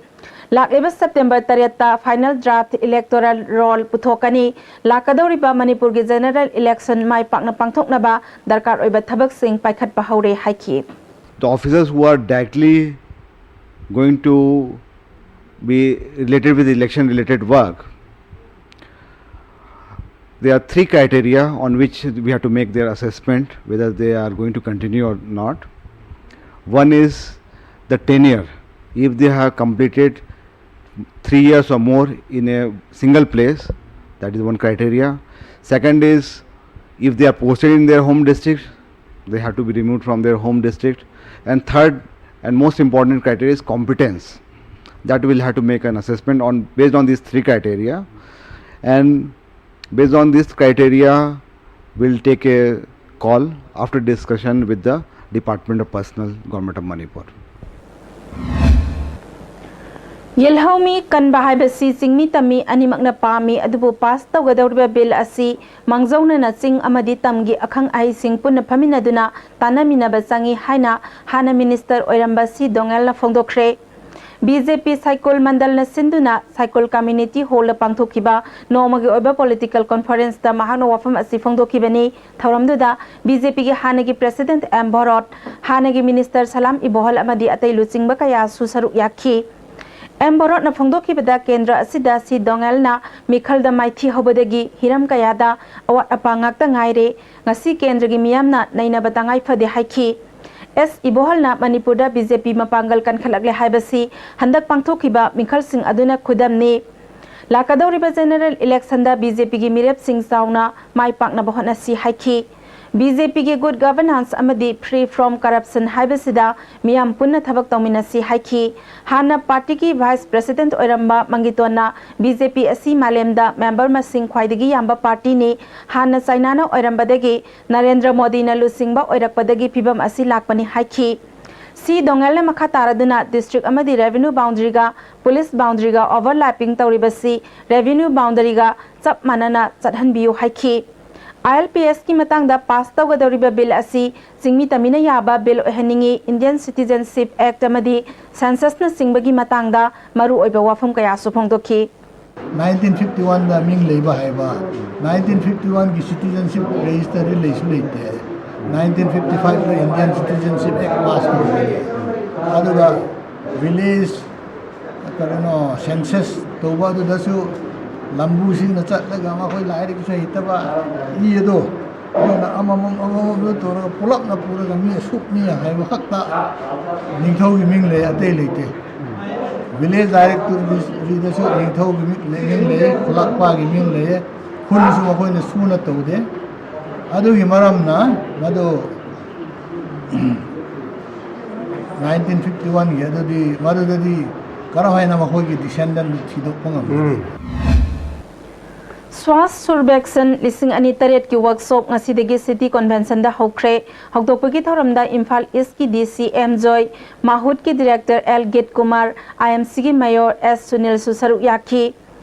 ꯂꯥꯛꯂꯤꯕ September ꯇꯔꯦꯠꯇ final draft electoral roll ꯄꯨꯊꯣꯛꯀꯅꯤ꯫ ꯂꯥꯛꯀꯗꯧꯔꯤꯕ ꯃꯅꯤꯄꯨꯔꯒꯤ general election ꯃꯥꯏ ꯄꯥꯛꯅ ꯄꯥꯡꯊꯣꯛꯅꯕ ꯗꯔꯀꯥꯔ ꯑꯣꯏꯕ ꯊꯕꯛꯁꯤꯡ ꯄꯥꯏꯈꯠꯄ ꯍꯧꯔꯦ ꯍꯥꯏꯈꯤ꯫ The officers who are directly going to be related with election related work, there are three criteria on which we have to make their assessment whether they are going to continue or not. One is the tenure. If they have completed three years or more in a single place, that is one criteria. Second is if they are posted in their home district, they have to be removed from their home district. And third and most important criteria is competence. That we'll have to make an assessment on based on these three criteria, and based on this criteria, we'll take a call after discussion with the Department of Personnel, Government of Manipur. ꯌꯦꯜꯍꯧꯃꯤ ꯀꯟꯕ ꯍꯥꯏꯕꯁꯤ ꯆꯤꯡꯃꯤ ꯇꯝꯃꯤ ꯑꯅꯤꯃꯛꯅ ꯄꯥꯝꯃꯤ, ꯑꯗꯨꯕꯨ pass ꯇꯧꯒꯗꯧꯔꯤꯕ bill ꯑꯁꯤ ꯃꯥꯡꯖꯧꯅꯅ ꯆꯤꯡ ꯑꯃꯗꯤ ꯇꯝꯒꯤ ꯑꯈꯪ ꯑꯍꯩꯁꯤꯡ ꯄꯨꯟꯅ ꯐꯝꯃꯤꯟꯅꯗꯨꯅ ꯇꯥꯟꯅꯃꯤꯟꯅꯕ ꯆꯪꯏ ꯍꯥꯏꯅ ꯍꯥꯟꯅ minister ꯑꯣꯏꯔꯝꯕ ꯁꯤ ꯗꯣꯉꯦꯜꯅ ꯐꯣꯡꯗꯣꯛꯈ꯭ꯔꯦ꯫ BJP ꯁꯥꯏꯀꯨꯜ ꯃꯟꯗꯜꯅ ꯁꯤꯟꯗꯨꯅ ꯁꯥꯏꯀꯨꯜ community hallꯗ ꯄꯥꯡꯊꯣꯛꯈꯤꯕ ꯅꯣꯡꯃꯒꯤ ꯑꯣꯏꯕ political conferenceꯇ ꯃꯍꯥꯛꯅ ꯋꯥꯐꯝ ꯑꯁꯤ ꯐꯣꯡꯗꯣꯛꯈꯤꯕꯅꯤ꯫ ꯊꯧꯔꯝꯗꯨꯗ BJPꯒꯤ ꯍꯥꯟꯅꯒꯤ president M ꯚꯣꯔꯣꯠ, ꯍꯥꯟꯅꯒꯤ minister ꯁꯂꯥꯝ ꯏꯕꯣꯍꯜ ꯑꯃꯗꯤ ꯑꯇꯩ ꯂꯨꯆꯤꯡꯕ ꯀꯌꯥꯁꯨ ꯁꯔꯨꯛ ꯌꯥꯈꯤ꯫ ꯑꯦꯝ ꯕꯣꯔꯣꯠꯅ ꯐꯣꯡꯗꯣꯛꯈꯤꯕꯗ, ꯀꯦꯟꯗ꯭ꯔ ꯑꯁꯤꯗ ꯁꯤ ꯗꯣꯉꯦꯜꯅ ꯃꯤꯈꯜꯗ ꯃꯥꯏꯊꯤ ꯍꯧꯕꯗꯒꯤ ꯍꯤꯔꯝ ꯀꯌꯥꯗ ꯑꯋꯥꯠ ꯑꯄꯥ ꯉꯥꯛꯇ ꯉꯥꯏꯔꯦ꯫ ꯉꯁꯤ ꯀꯦꯟꯗ꯭ꯔꯒꯤ ꯃꯤꯌꯥꯝꯅ ꯅꯩꯅꯕ ꯇꯉꯥꯏ ꯐꯗꯦ ꯍꯥꯏꯈꯤ꯫ ꯑꯦꯁ ꯏꯕꯣꯍꯜꯅ ꯃꯅꯤꯄꯨꯔꯗ ꯕꯤ ꯖꯦ ꯄꯤ ꯃꯄꯥꯡꯒꯜ ꯀꯟꯈꯠꯂꯛꯂꯦ ꯍꯥꯏꯕꯁꯤ ꯍꯟꯗꯛ ꯄꯥꯡꯊꯣꯛꯈꯤꯕ ꯃꯤꯈꯜꯁꯤꯡ ꯑꯗꯨꯅ ꯈꯨꯗꯝꯅꯤ꯫ ꯂꯥꯛꯀꯗꯧꯔꯤꯕ ꯖꯦꯅꯦꯔꯦꯜ ꯏꯂꯦꯛꯁꯟꯗ ꯕꯤ ꯖꯦ ꯄꯤꯒꯤ ꯃꯤꯔꯦꯞꯁꯤꯡ ꯆꯥꯎꯅ ꯃꯥꯏ ꯄꯥꯛꯅꯕ ꯍꯣꯠꯅꯁꯤ ꯍꯥꯏꯈꯤ꯫ ꯕꯤ ꯖꯦ ꯄꯤꯒꯤ ꯒꯨꯗ ꯒꯚꯔꯅꯥꯟꯁ ꯑꯃꯗꯤ ꯐ꯭ꯔꯤ ꯐ꯭ꯔꯣꯝ ꯀꯔꯞꯁꯟ ꯍꯥꯏꯕꯁꯤꯗ ꯃꯤꯌꯥꯝ ꯄꯨꯟꯅ ꯊꯕꯛ ꯇꯧꯃꯤꯟꯅꯁꯤ ꯍꯥꯏꯈꯤ꯫ ꯍꯥꯟꯅ ꯄꯥꯔꯇꯤꯒꯤ ꯚꯥꯏꯁ ꯄ꯭ꯔꯦꯁꯤꯗꯦꯟꯠ ꯑꯣꯏꯔꯝꯕ ꯃꯪꯒꯤꯇꯣꯟꯅ ꯕꯤ ꯖꯦ ꯄꯤ ꯑꯁꯤ ꯃꯥꯂꯦꯝꯗ ꯃꯦꯝꯕꯔ ꯃꯁꯤꯡ ꯈ꯭ꯋꯥꯏꯗꯒꯤ ꯌꯥꯝꯕ ꯄꯥꯔꯇꯤꯅꯤ, ꯍꯥꯟꯅ ꯆꯥꯏꯅꯥꯅ ꯑꯣꯏꯔꯝꯕꯗꯒꯤ ꯅꯔꯦꯟꯗ꯭ꯔ ꯃꯣꯗꯤꯅ ꯂꯨꯆꯤꯡꯕ ꯑꯣꯏꯔꯛꯄꯗꯒꯤ ꯐꯤꯕꯝ ꯑꯁꯤ ꯂꯥꯛꯄꯅꯤ ꯍꯥꯏꯈꯤ꯫ ꯁꯤ ꯗꯣꯉꯦꯜꯅ ꯃꯈꯥ ꯇꯥꯔꯗꯨꯅ ꯗꯤꯁꯇ꯭ꯔꯤꯛ ꯑꯃꯗꯤ ꯔꯦꯚꯤꯅ꯭ꯌꯨ ꯕꯥꯎꯟꯗꯔꯤꯒ ꯄꯨꯂꯤꯁ ꯕꯥꯎꯟꯗꯔꯤꯒ ꯑꯣꯚꯔꯂꯦꯄꯤꯡ ꯇꯧꯔꯤꯕꯁꯤ ꯔꯦꯚꯤꯅ꯭ꯌꯨ ꯕꯥꯎꯟꯗꯔꯤꯒ ꯆꯞ ꯃꯥꯟꯅꯅ ꯆꯠꯍꯟꯕꯤꯌꯨ ꯍꯥꯏꯈꯤ꯫ ꯑꯥꯏ ꯑꯦꯜ ꯄꯤ ꯑꯦꯁꯀꯤ ꯃꯇꯥꯡꯗ ꯄꯥꯁ ꯇꯧꯒꯗꯧꯔꯤꯕ ꯕꯤꯜ ꯑꯁꯤ ꯆꯤꯡꯃꯤ ꯇꯝꯃꯤꯅ ꯌꯥꯕ ꯕꯤꯜ ꯑꯣꯏꯍꯟꯅꯤꯡꯏ꯫ ꯏꯟꯗꯤꯌꯟ ꯁꯤꯇꯤꯖꯦꯟꯁꯤꯞ ꯑꯦꯛꯠ ꯑꯃꯗꯤ ꯁꯦꯟꯁꯁꯅꯆꯤꯡꯕꯒꯤ ꯃꯇꯥꯡꯗ ꯃꯔꯨꯑꯣꯏꯕ ꯋꯥꯐꯝ ꯀꯌꯥꯁꯨ ꯐꯣꯡꯗꯣꯛꯈꯤ꯫ ꯅꯥꯏꯟꯇꯤꯟ ꯐꯤꯐꯇꯤ ꯋꯥꯟꯗ ꯃꯤꯡ ꯂꯩꯕ ꯍꯥꯏꯕ, ꯅꯥꯏꯟꯇꯤꯟ ꯐꯤꯐꯇꯤ ꯋꯥꯟꯒꯤ ꯁꯤꯇꯤꯖꯦꯟꯁꯤꯞ ꯔꯦꯖꯤꯁꯇꯔꯗꯤ ꯂꯩꯁꯨ ꯂꯩꯇꯦ꯫ ꯅꯥꯏꯟꯇꯤꯟ ꯐꯤꯐꯇꯤ ꯐꯥꯏꯚꯇ ꯏꯟꯗꯤꯌꯟ ꯁꯤꯇꯤꯖꯦꯟꯁꯤꯞ ꯑꯦꯛ ꯄꯥꯁ ꯇꯧꯕꯅꯤ꯫ ꯑꯗꯨꯒ ꯚꯤꯂꯦꯖ ꯀꯩꯅꯣ ꯁꯦꯟꯁꯁ ꯇꯧꯕ ꯑꯗꯨꯗꯁꯨ ꯂꯝꯕꯨꯁꯤꯡꯅ ꯆꯠꯂꯒ ꯃꯈꯣꯏ ꯂꯥꯏꯔꯤꯛꯁꯨ ꯍꯩꯇꯕ ꯃꯤ ꯑꯗꯣ ꯑꯗꯨꯅ ꯑꯃꯃꯝ ꯑꯃꯃꯝꯗ ꯇꯧꯔꯒ ꯄꯨꯂꯞꯅ ꯄꯨꯔꯒ ꯃꯤ ꯑꯁꯨꯛꯅꯤ ꯍꯥꯏꯕ ꯈꯛꯇ ꯅꯤꯡꯊꯧꯒꯤ ꯃꯤꯡ ꯂꯩ, ꯑꯇꯩ ꯂꯩꯇꯦ꯫ ꯚꯤꯂꯦꯖ ꯗꯥꯏꯔꯦꯛꯇꯣꯔꯦꯠꯀꯤꯗꯁꯨ ꯅꯤꯡꯊꯧꯒꯤ ꯃꯤꯡ ꯂꯩ, ꯈꯨꯂꯥꯛꯄꯥꯒꯤ ꯃꯤꯡ ꯂꯩ, ꯈꯨꯟꯁꯨ ꯃꯈꯣꯏꯅ ꯁꯨꯅ ꯇꯧꯗꯦ꯫ ꯑꯗꯨꯒꯤ ꯃꯔꯝꯅ ꯃꯗꯨ ꯅꯥꯏꯟꯇꯤꯟ ꯐꯤꯐꯇꯤ ꯋꯥꯟꯒꯤ ꯑꯗꯨꯗꯤ ꯃꯗꯨꯗꯗꯤ ꯀꯔꯝ ꯍꯥꯏꯅ ꯃꯈꯣꯏꯒꯤ ꯗꯤꯁꯦꯟꯗꯦꯟ ꯊꯤꯗꯣꯛꯄ ꯉꯝꯒꯅꯤ? ꯁ꯭ꯋꯥꯁ ꯁꯨꯔꯕꯦꯛꯁꯟ ꯂꯤꯁꯤꯡ ꯑꯅꯤ ꯇꯔꯦꯠꯀꯤ ꯋꯥꯔꯛꯁꯣꯞ ꯉꯁꯤꯗꯒꯤ ꯁꯤꯇꯤ ꯀꯣꯟꯚꯦꯟꯁꯟꯗ ꯍꯧꯈ꯭ꯔꯦ꯫ ꯍꯧꯗꯣꯛꯄꯒꯤ ꯊꯧꯔꯝꯗ ꯏꯝꯐꯥꯜ ꯏꯁꯀꯤ ꯗꯤ ꯁꯤ ꯑꯦꯝ ꯖꯣꯏ, ꯃꯥꯍꯨꯠꯀꯤ ꯗꯤꯔꯦꯛꯇꯔ ꯑꯦꯜ ꯒꯤꯠ ꯀꯨꯃꯥꯔ, ꯑꯥꯏ ꯑꯦꯝ ꯁꯤꯒꯤ ꯃꯦꯌꯣꯔ ꯑꯦꯁ ꯁꯨꯅꯤꯜꯁꯨ ꯁꯔꯨꯛ ꯌꯥꯈꯤ꯫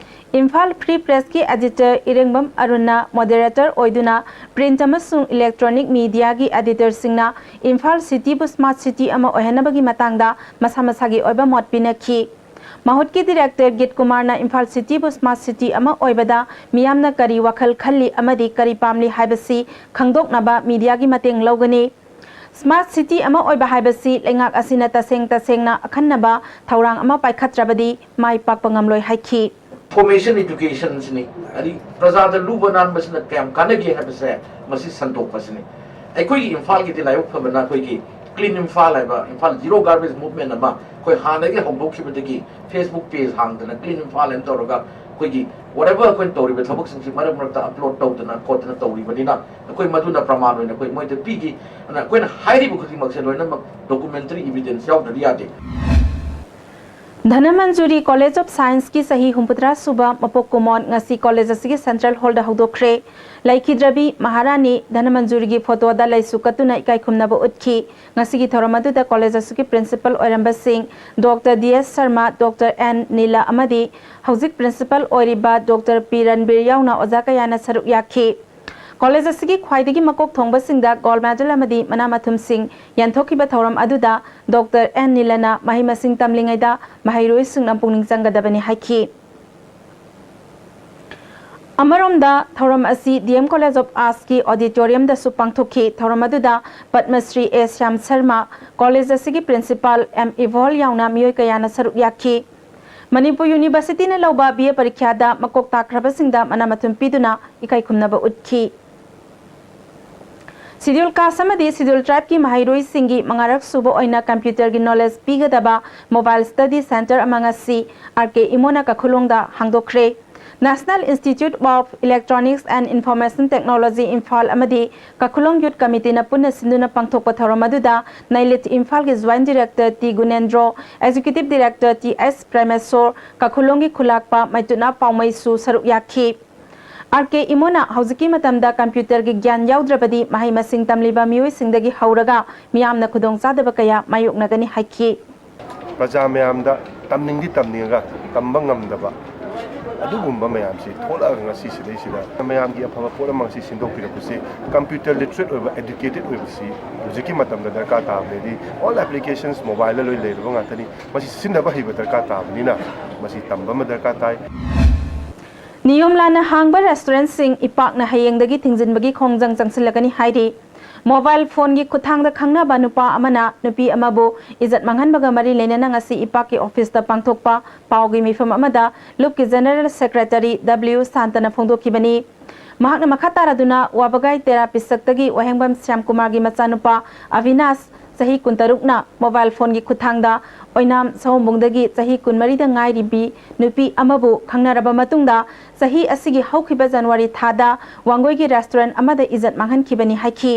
ꯏꯝꯐꯥꯜ ꯐ꯭ꯔꯤ ꯄ꯭ꯔꯦꯁꯀꯤ ꯑꯦꯗꯤꯇꯔ ꯏꯔꯦꯡꯕꯝ ꯑꯔꯨꯟꯅ ꯃꯣꯗꯦꯔꯦꯇꯔ ꯑꯣꯏꯗꯨꯅ ꯄ꯭ꯔꯤꯟꯠ ꯑꯃꯁꯨꯡ ꯏꯂꯦꯛꯇ꯭ꯔꯣꯅꯤꯛ ꯃꯤꯗꯤꯌꯥꯒꯤ ꯑꯦꯗꯤꯇꯔꯁꯤꯡꯅ ꯏꯝꯐꯥꯜ ꯁꯤꯇꯤꯕꯨ ꯁ꯭ꯃꯥꯔꯠ ꯁꯤꯇꯤ ꯑꯃ ꯑꯣꯏꯍꯟꯅꯕꯒꯤ ꯃꯇꯥꯡꯗ ꯃꯁꯥ ꯃꯁꯥꯒꯤ ꯑꯣꯏꯕ ꯃꯣꯠ ꯄꯤꯅꯈꯤ꯫ ꯃꯍꯨꯠꯀꯤ ꯗꯤꯔꯦꯛꯇꯔ ꯒꯤꯠ ꯀꯨꯃꯥꯔꯅ ꯏꯝꯐꯥꯜ ꯁꯤꯇꯤꯕꯨ ꯁ꯭ꯃꯥꯔꯠ ꯁꯤꯇꯤ ꯑꯃ ꯑꯣꯏꯕꯗ ꯃꯤꯌꯥꯝꯅ ꯀꯔꯤ ꯋꯥꯈꯜ ꯈꯜꯂꯤ ꯑꯃꯗꯤ ꯀꯔꯤ ꯄꯥꯝꯂꯤ ꯍꯥꯏꯕꯁꯤ ꯈꯪꯗꯣꯛꯅꯕ ꯃꯤꯗꯤꯌꯥꯒꯤ ꯃꯇꯦꯡ ꯂꯧꯒꯅꯤ꯫ Smart city ꯑꯃ ꯑꯣꯏꯕ ꯍꯥꯏꯕꯁꯤ ꯂꯩꯉꯥꯛ ꯑꯁꯤꯅ ꯇꯁꯦꯡ ꯇꯁꯦꯡꯅ ꯑꯈꯟꯅꯕ ꯊꯧꯔꯥꯡ ꯑꯃ ꯄꯥꯏꯈꯠꯇ꯭ꯔꯕꯗꯤ ꯃꯥꯏ ꯄꯥꯛꯄ ꯉꯝꯂꯣꯏ ꯍꯥꯏꯈꯤ꯫ Information education ꯁꯤꯅꯤ, ꯍꯥꯏꯗꯤ ꯄ꯭ꯔꯖꯥꯗ ꯂꯨꯕ ꯅꯥꯟꯕꯁꯤꯅ ꯀꯌꯥꯝ ꯀꯥꯟꯅꯒꯦ ꯍꯥꯏꯕꯁꯦ ꯃꯁꯤ ꯁꯟꯗꯣꯛꯄꯁꯤꯅꯤ꯫ ꯑꯩꯈꯣꯏꯒꯤ ꯏꯝꯐꯥꯜꯒꯤꯗꯤ ꯂꯥꯏꯕꯛ ꯐꯕꯅ ꯑꯩꯈꯣꯏꯒꯤ Clean Imphal ꯍꯥꯏꯕ ꯏꯝꯐꯥꯜ Zero Garbage Movement ꯑꯃ ꯑꯩꯈꯣꯏ ꯍꯥꯟꯅꯗꯒꯤ ꯍꯧꯗꯣꯛꯈꯤꯕꯗꯒꯤ Facebook page ꯍꯥꯡꯗꯅ Clean Imphal ꯍꯥꯏꯅ ꯇꯧꯔꯒ ꯑꯩꯈꯣꯏꯒꯤ whatever ꯑꯩꯈꯣꯏꯅ ꯇꯧꯔꯤꯕ ꯊꯕꯛꯁꯤꯡꯁꯤ ꯃꯔꯛ ꯃꯔꯛꯇ upload ꯇꯧꯗꯅ ꯈꯣꯠꯇꯅ ꯇꯧꯔꯤꯕꯅꯤꯅ ꯑꯩꯈꯣꯏ ꯃꯗꯨꯅ ꯄ꯭ꯔꯃꯥꯟ ꯑꯣꯏꯅ ꯑꯩꯈꯣꯏ ꯃꯣꯏꯗ ꯄꯤꯈꯤ꯫ ꯑꯗꯨꯅ ꯑꯩꯈꯣꯏꯅ ꯍꯥꯏꯔꯤꯕ ꯈꯨꯗꯤꯡꯃꯛꯁꯦ ꯂꯣꯏꯅꯃꯛ documentary evidence ꯌꯥꯎꯗ꯭ꯔꯗꯤ ꯌꯥꯗꯦ꯫ ꯙꯅꯃꯟꯖꯨꯔꯤ College of Science ꯀꯤ ꯆꯍꯤ ꯍꯨꯝꯐꯨꯇꯔꯥ ꯁꯨꯕ ꯃꯄꯣꯛ ꯀꯨꯝꯑꯣꯟ ꯉꯁꯤ college ꯑꯁꯤꯒꯤ central hall ꯗ ꯍꯧꯗꯣꯛꯈ꯭ꯔꯦ꯫ ꯂꯩꯈꯤꯗ꯭ꯔꯕꯤ ꯃꯍꯥꯔꯥꯅꯤ ꯙꯅꯃꯟꯖꯨꯔꯤꯒꯤ photo ꯗ ꯂꯩꯁꯨ ꯀꯠꯇꯨꯅ ꯏꯀꯥꯏ ꯈꯨꯝꯅꯕ ꯎꯠꯈꯤ꯫ ꯉꯁꯤꯒꯤ ꯊꯧꯔꯝ ꯑꯗꯨꯗ college ꯑꯁꯤꯒꯤ principal ꯑꯣꯏꯔꯝꯕꯁꯤꯡ Doctor D S Sharma, Doctor N Nila ꯑꯃꯗꯤ ꯍꯧꯖꯤꯛ principal ꯑꯣꯏꯔꯤꯕ Doctor P ꯔꯟꯕꯤꯔ ꯌꯥꯎꯅ ꯑꯣꯖꯥ ꯀꯌꯥꯅ ꯁꯔꯨꯛ ꯌꯥꯈꯤ꯫ College ꯑꯁꯤꯒꯤ ꯈ꯭ꯋꯥꯏꯗꯒꯤ ꯃꯀꯣꯛ ꯊꯣꯡꯕꯁꯤꯡꯗ gold medal ꯑꯃꯗꯤ ꯃꯅꯥ ꯃꯊꯨꯝꯁꯤꯡ ꯌꯦꯟꯊꯣꯛꯈꯤꯕ ꯊꯧꯔꯝ ꯑꯗꯨꯗ Doctor N ꯅꯤꯂꯅ ꯃꯍꯩ ꯃꯁꯤꯡ ꯇꯝꯂꯤꯉꯩꯗ ꯃꯍꯩꯔꯣꯏꯁꯤꯡꯅ ꯄꯨꯛꯅꯤꯡ ꯆꯪꯒꯗꯕꯅꯤ ꯍꯥꯏꯈꯤ꯫ ꯑꯃꯔꯣꯝꯗ ꯊꯧꯔꯝ ꯑꯁꯤ D M College of Arts ꯀꯤ auditorium ꯗꯁꯨ ꯄꯥꯡꯊꯣꯛꯈꯤ꯫ ꯊꯧꯔꯝ ꯑꯗꯨꯗ ꯄꯗꯃꯁ꯭ꯔꯤ A ꯁ꯭ꯌꯥꯝ ꯁꯔꯃ, college ꯑꯁꯤꯒꯤ principal M ꯏꯕꯣꯜ ꯌꯥꯎꯅ ꯃꯤꯑꯣꯏ ꯀꯌꯥꯅ ꯁꯔꯨꯛ ꯌꯥꯈꯤ꯫ ꯃꯅꯤꯄꯨꯔ University ꯅ ꯂꯧꯕ B A ꯄꯔꯤꯈ꯭ꯌꯥꯗ ꯃꯀꯣꯛ ꯇꯥꯈ꯭ꯔꯕꯁꯤꯡꯗ ꯃꯅꯥ ꯃꯊꯨꯝ ꯄꯤꯗꯨꯅ ꯏꯀꯥꯏ ꯈꯨꯝꯅꯕ ꯎꯠꯈꯤ꯫ Scheduled Caste ꯑꯃꯗꯤ Scheduled Tribe ꯀꯤ ꯃꯍꯩꯔꯣꯏꯁꯤꯡꯒꯤ ꯃꯉꯥꯔꯛ ꯁꯨꯕ ꯑꯣꯏꯅ computer ꯒꯤ knowledge ꯄꯤꯒꯗꯕ mobile study center ꯑꯃ ꯉꯁꯤ R K ꯏꯃꯣꯅ ꯀꯈꯨꯂꯣꯡꯗ ꯍꯥꯡꯗꯣꯛꯈ꯭ꯔꯦ꯫ National Institute of Electronics and Information Technology Imphal ꯑꯃꯗꯤ ꯀꯈꯨꯂꯣꯡ Youth Committee ꯅ ꯄꯨꯟꯅ ꯁꯤꯟꯗꯨꯅ ꯄꯥꯡꯊꯣꯛꯄ ꯊꯧꯔꯝ ꯑꯗꯨꯗ ꯅꯩꯂꯤꯠ ꯏꯝꯐꯥꯜꯒꯤ Joint Director T Gunendro, Executive Director T S Premeshor, ꯀꯈꯨꯂꯣꯡꯒꯤ ꯈꯨꯂꯥꯛꯄ ꯃꯩꯇꯨꯅꯥ ꯄꯥꯎꯃꯩꯁꯨ ꯁꯔꯨꯛ ꯌꯥꯈꯤ꯫ R K ꯏꯃꯣꯅ ꯍꯧꯖꯤꯛꯀꯤ ꯃꯇꯝꯗ computer ꯒꯤ ꯒ꯭ꯌꯥꯟ ꯌꯥꯎꯗ꯭ꯔꯕꯗꯤ ꯃꯍꯩ ꯃꯁꯤꯡ ꯇꯝꯂꯤꯕ ꯃꯤꯑꯣꯏꯁꯤꯡꯗꯒꯤ ꯍꯧꯔꯒ ꯃꯤꯌꯥꯝꯅ ꯈꯨꯗꯣꯡꯆꯥꯗꯕ ꯀꯌꯥ ꯃꯥꯌꯣꯛꯅꯒꯅꯤ ꯍꯥꯏꯈꯤ꯫ ꯄ꯭ꯔꯖꯥ ꯃꯌꯥꯝꯗ ꯇꯝꯅꯤꯡꯗꯤ ꯇꯝꯅꯤꯡꯉꯒ ꯇꯝꯕ ꯉꯝꯗꯕ ꯑꯗꯨꯒꯨꯝꯕ ꯃꯌꯥꯝꯁꯤ ꯊꯣꯛꯂꯛꯑꯒ ꯉꯁꯤ ꯁꯤꯗꯩꯁꯤꯗ ꯃꯌꯥꯝꯒꯤ ꯑꯐꯕ ꯄꯣꯠ ꯑꯃ ꯉꯁꯤ ꯁꯤꯟꯗꯣꯛꯄꯤꯔꯛꯄꯁꯤ computer literate ꯑꯣꯏꯕ, educated ꯑꯣꯏꯕꯁꯤ ꯍꯧꯖꯤꯛꯀꯤ ꯃꯇꯝꯗ ꯗꯔꯀꯥꯔ ꯇꯥꯕꯅꯦꯗꯤ꯫ All applications mobile ꯗ ꯂꯣꯏ ꯂꯩꯔꯕ ꯉꯥꯛꯇꯅꯤ꯫ ꯃꯁꯤ ꯁꯤꯖꯤꯟꯅꯕ ꯍꯩꯕ ꯗꯔꯀꯥꯔ ꯇꯥꯕꯅꯤꯅ ꯃꯁꯤ ꯇꯝꯕ ꯑꯃ ꯗꯔꯀꯥꯔ ꯇꯥꯏ꯫ ꯅꯤꯌꯣꯝ ꯂꯥꯟꯅ ꯍꯥꯡꯕ restaurant ꯁꯤꯡ ꯏꯄꯥꯛꯅ ꯍꯌꯦꯡꯗꯒꯤ ꯊꯤꯡꯖꯤꯟꯕꯒꯤ ꯈꯣꯡꯖꯪ ꯆꯪꯁꯤꯜꯂꯒꯅꯤ ꯍꯥꯏꯔꯤ꯫ ꯃꯣꯕꯥꯏꯜ ꯐꯣꯟꯒꯤ ꯈꯨꯠꯊꯥꯡꯗ ꯈꯪꯅꯕ ꯅꯨꯄꯥ ꯑꯃꯅ ꯅꯨꯄꯤ ꯑꯃꯕꯨ ꯏꯖꯠ ꯃꯥꯡꯍꯟꯕꯒ ꯃꯔꯤ ꯂꯩꯅꯅ ꯉꯁꯤ ꯏꯄꯥꯛꯀꯤ ꯑꯣꯐꯤꯁꯇ ꯄꯥꯡꯊꯣꯛꯄ ꯄꯥꯎꯒꯤ ꯃꯤꯐꯝ ꯑꯃꯗ ꯂꯨꯞꯀꯤ ꯖꯦꯅꯔꯦꯜ ꯁꯦꯀ꯭ꯔꯦꯇꯔꯤ ꯗꯕ꯭ꯂꯤꯎ ꯁꯥꯟꯇꯅ ꯐꯣꯡꯗꯣꯛꯈꯤꯕꯅꯤ꯫ ꯃꯍꯥꯛꯅ ꯃꯈꯥ ꯇꯥꯔꯗꯨꯅ ꯋꯥꯕꯒꯥꯏ ꯇꯦꯔꯥ ꯄꯤꯁꯛꯇꯒꯤ ꯋꯥꯍꯦꯡꯕꯝ ꯁ꯭ꯌꯥꯝꯀꯨꯃꯥꯔꯒꯤ ꯃꯆꯥꯅꯨꯄꯥ ꯑꯕꯤꯅꯥꯁ, ꯆꯍꯤ ꯀꯨꯟꯇꯔꯨꯛꯅ, ꯃꯣꯕꯥꯏꯜ ꯐꯣꯟꯒꯤ ꯈꯨꯠꯊꯥꯡꯗ ꯑꯣꯏꯅꯥꯝ ꯁꯑꯣꯝꯕꯨꯡꯗꯒꯤ ꯆꯍꯤ ꯀꯨꯟꯃꯔꯤꯗ ꯉꯥꯏꯔꯤꯕꯤ ꯅꯨꯄꯤ ꯑꯃꯕꯨ ꯈꯪꯅꯔꯕ ꯃꯇꯨꯡꯗ ꯆꯍꯤ ꯑꯁꯤꯒꯤ ꯍꯧꯈꯤꯕ ꯖꯅꯋꯥꯔꯤ ꯊꯥꯗ ꯋꯥꯡꯒꯣꯏꯒꯤ ꯔꯦꯁꯇꯨꯔꯦꯟꯠ ꯑꯃꯗ ꯏꯖꯠ ꯃꯥꯡꯍꯟꯈꯤꯕꯅꯤ ꯍꯥꯏꯈꯤ꯫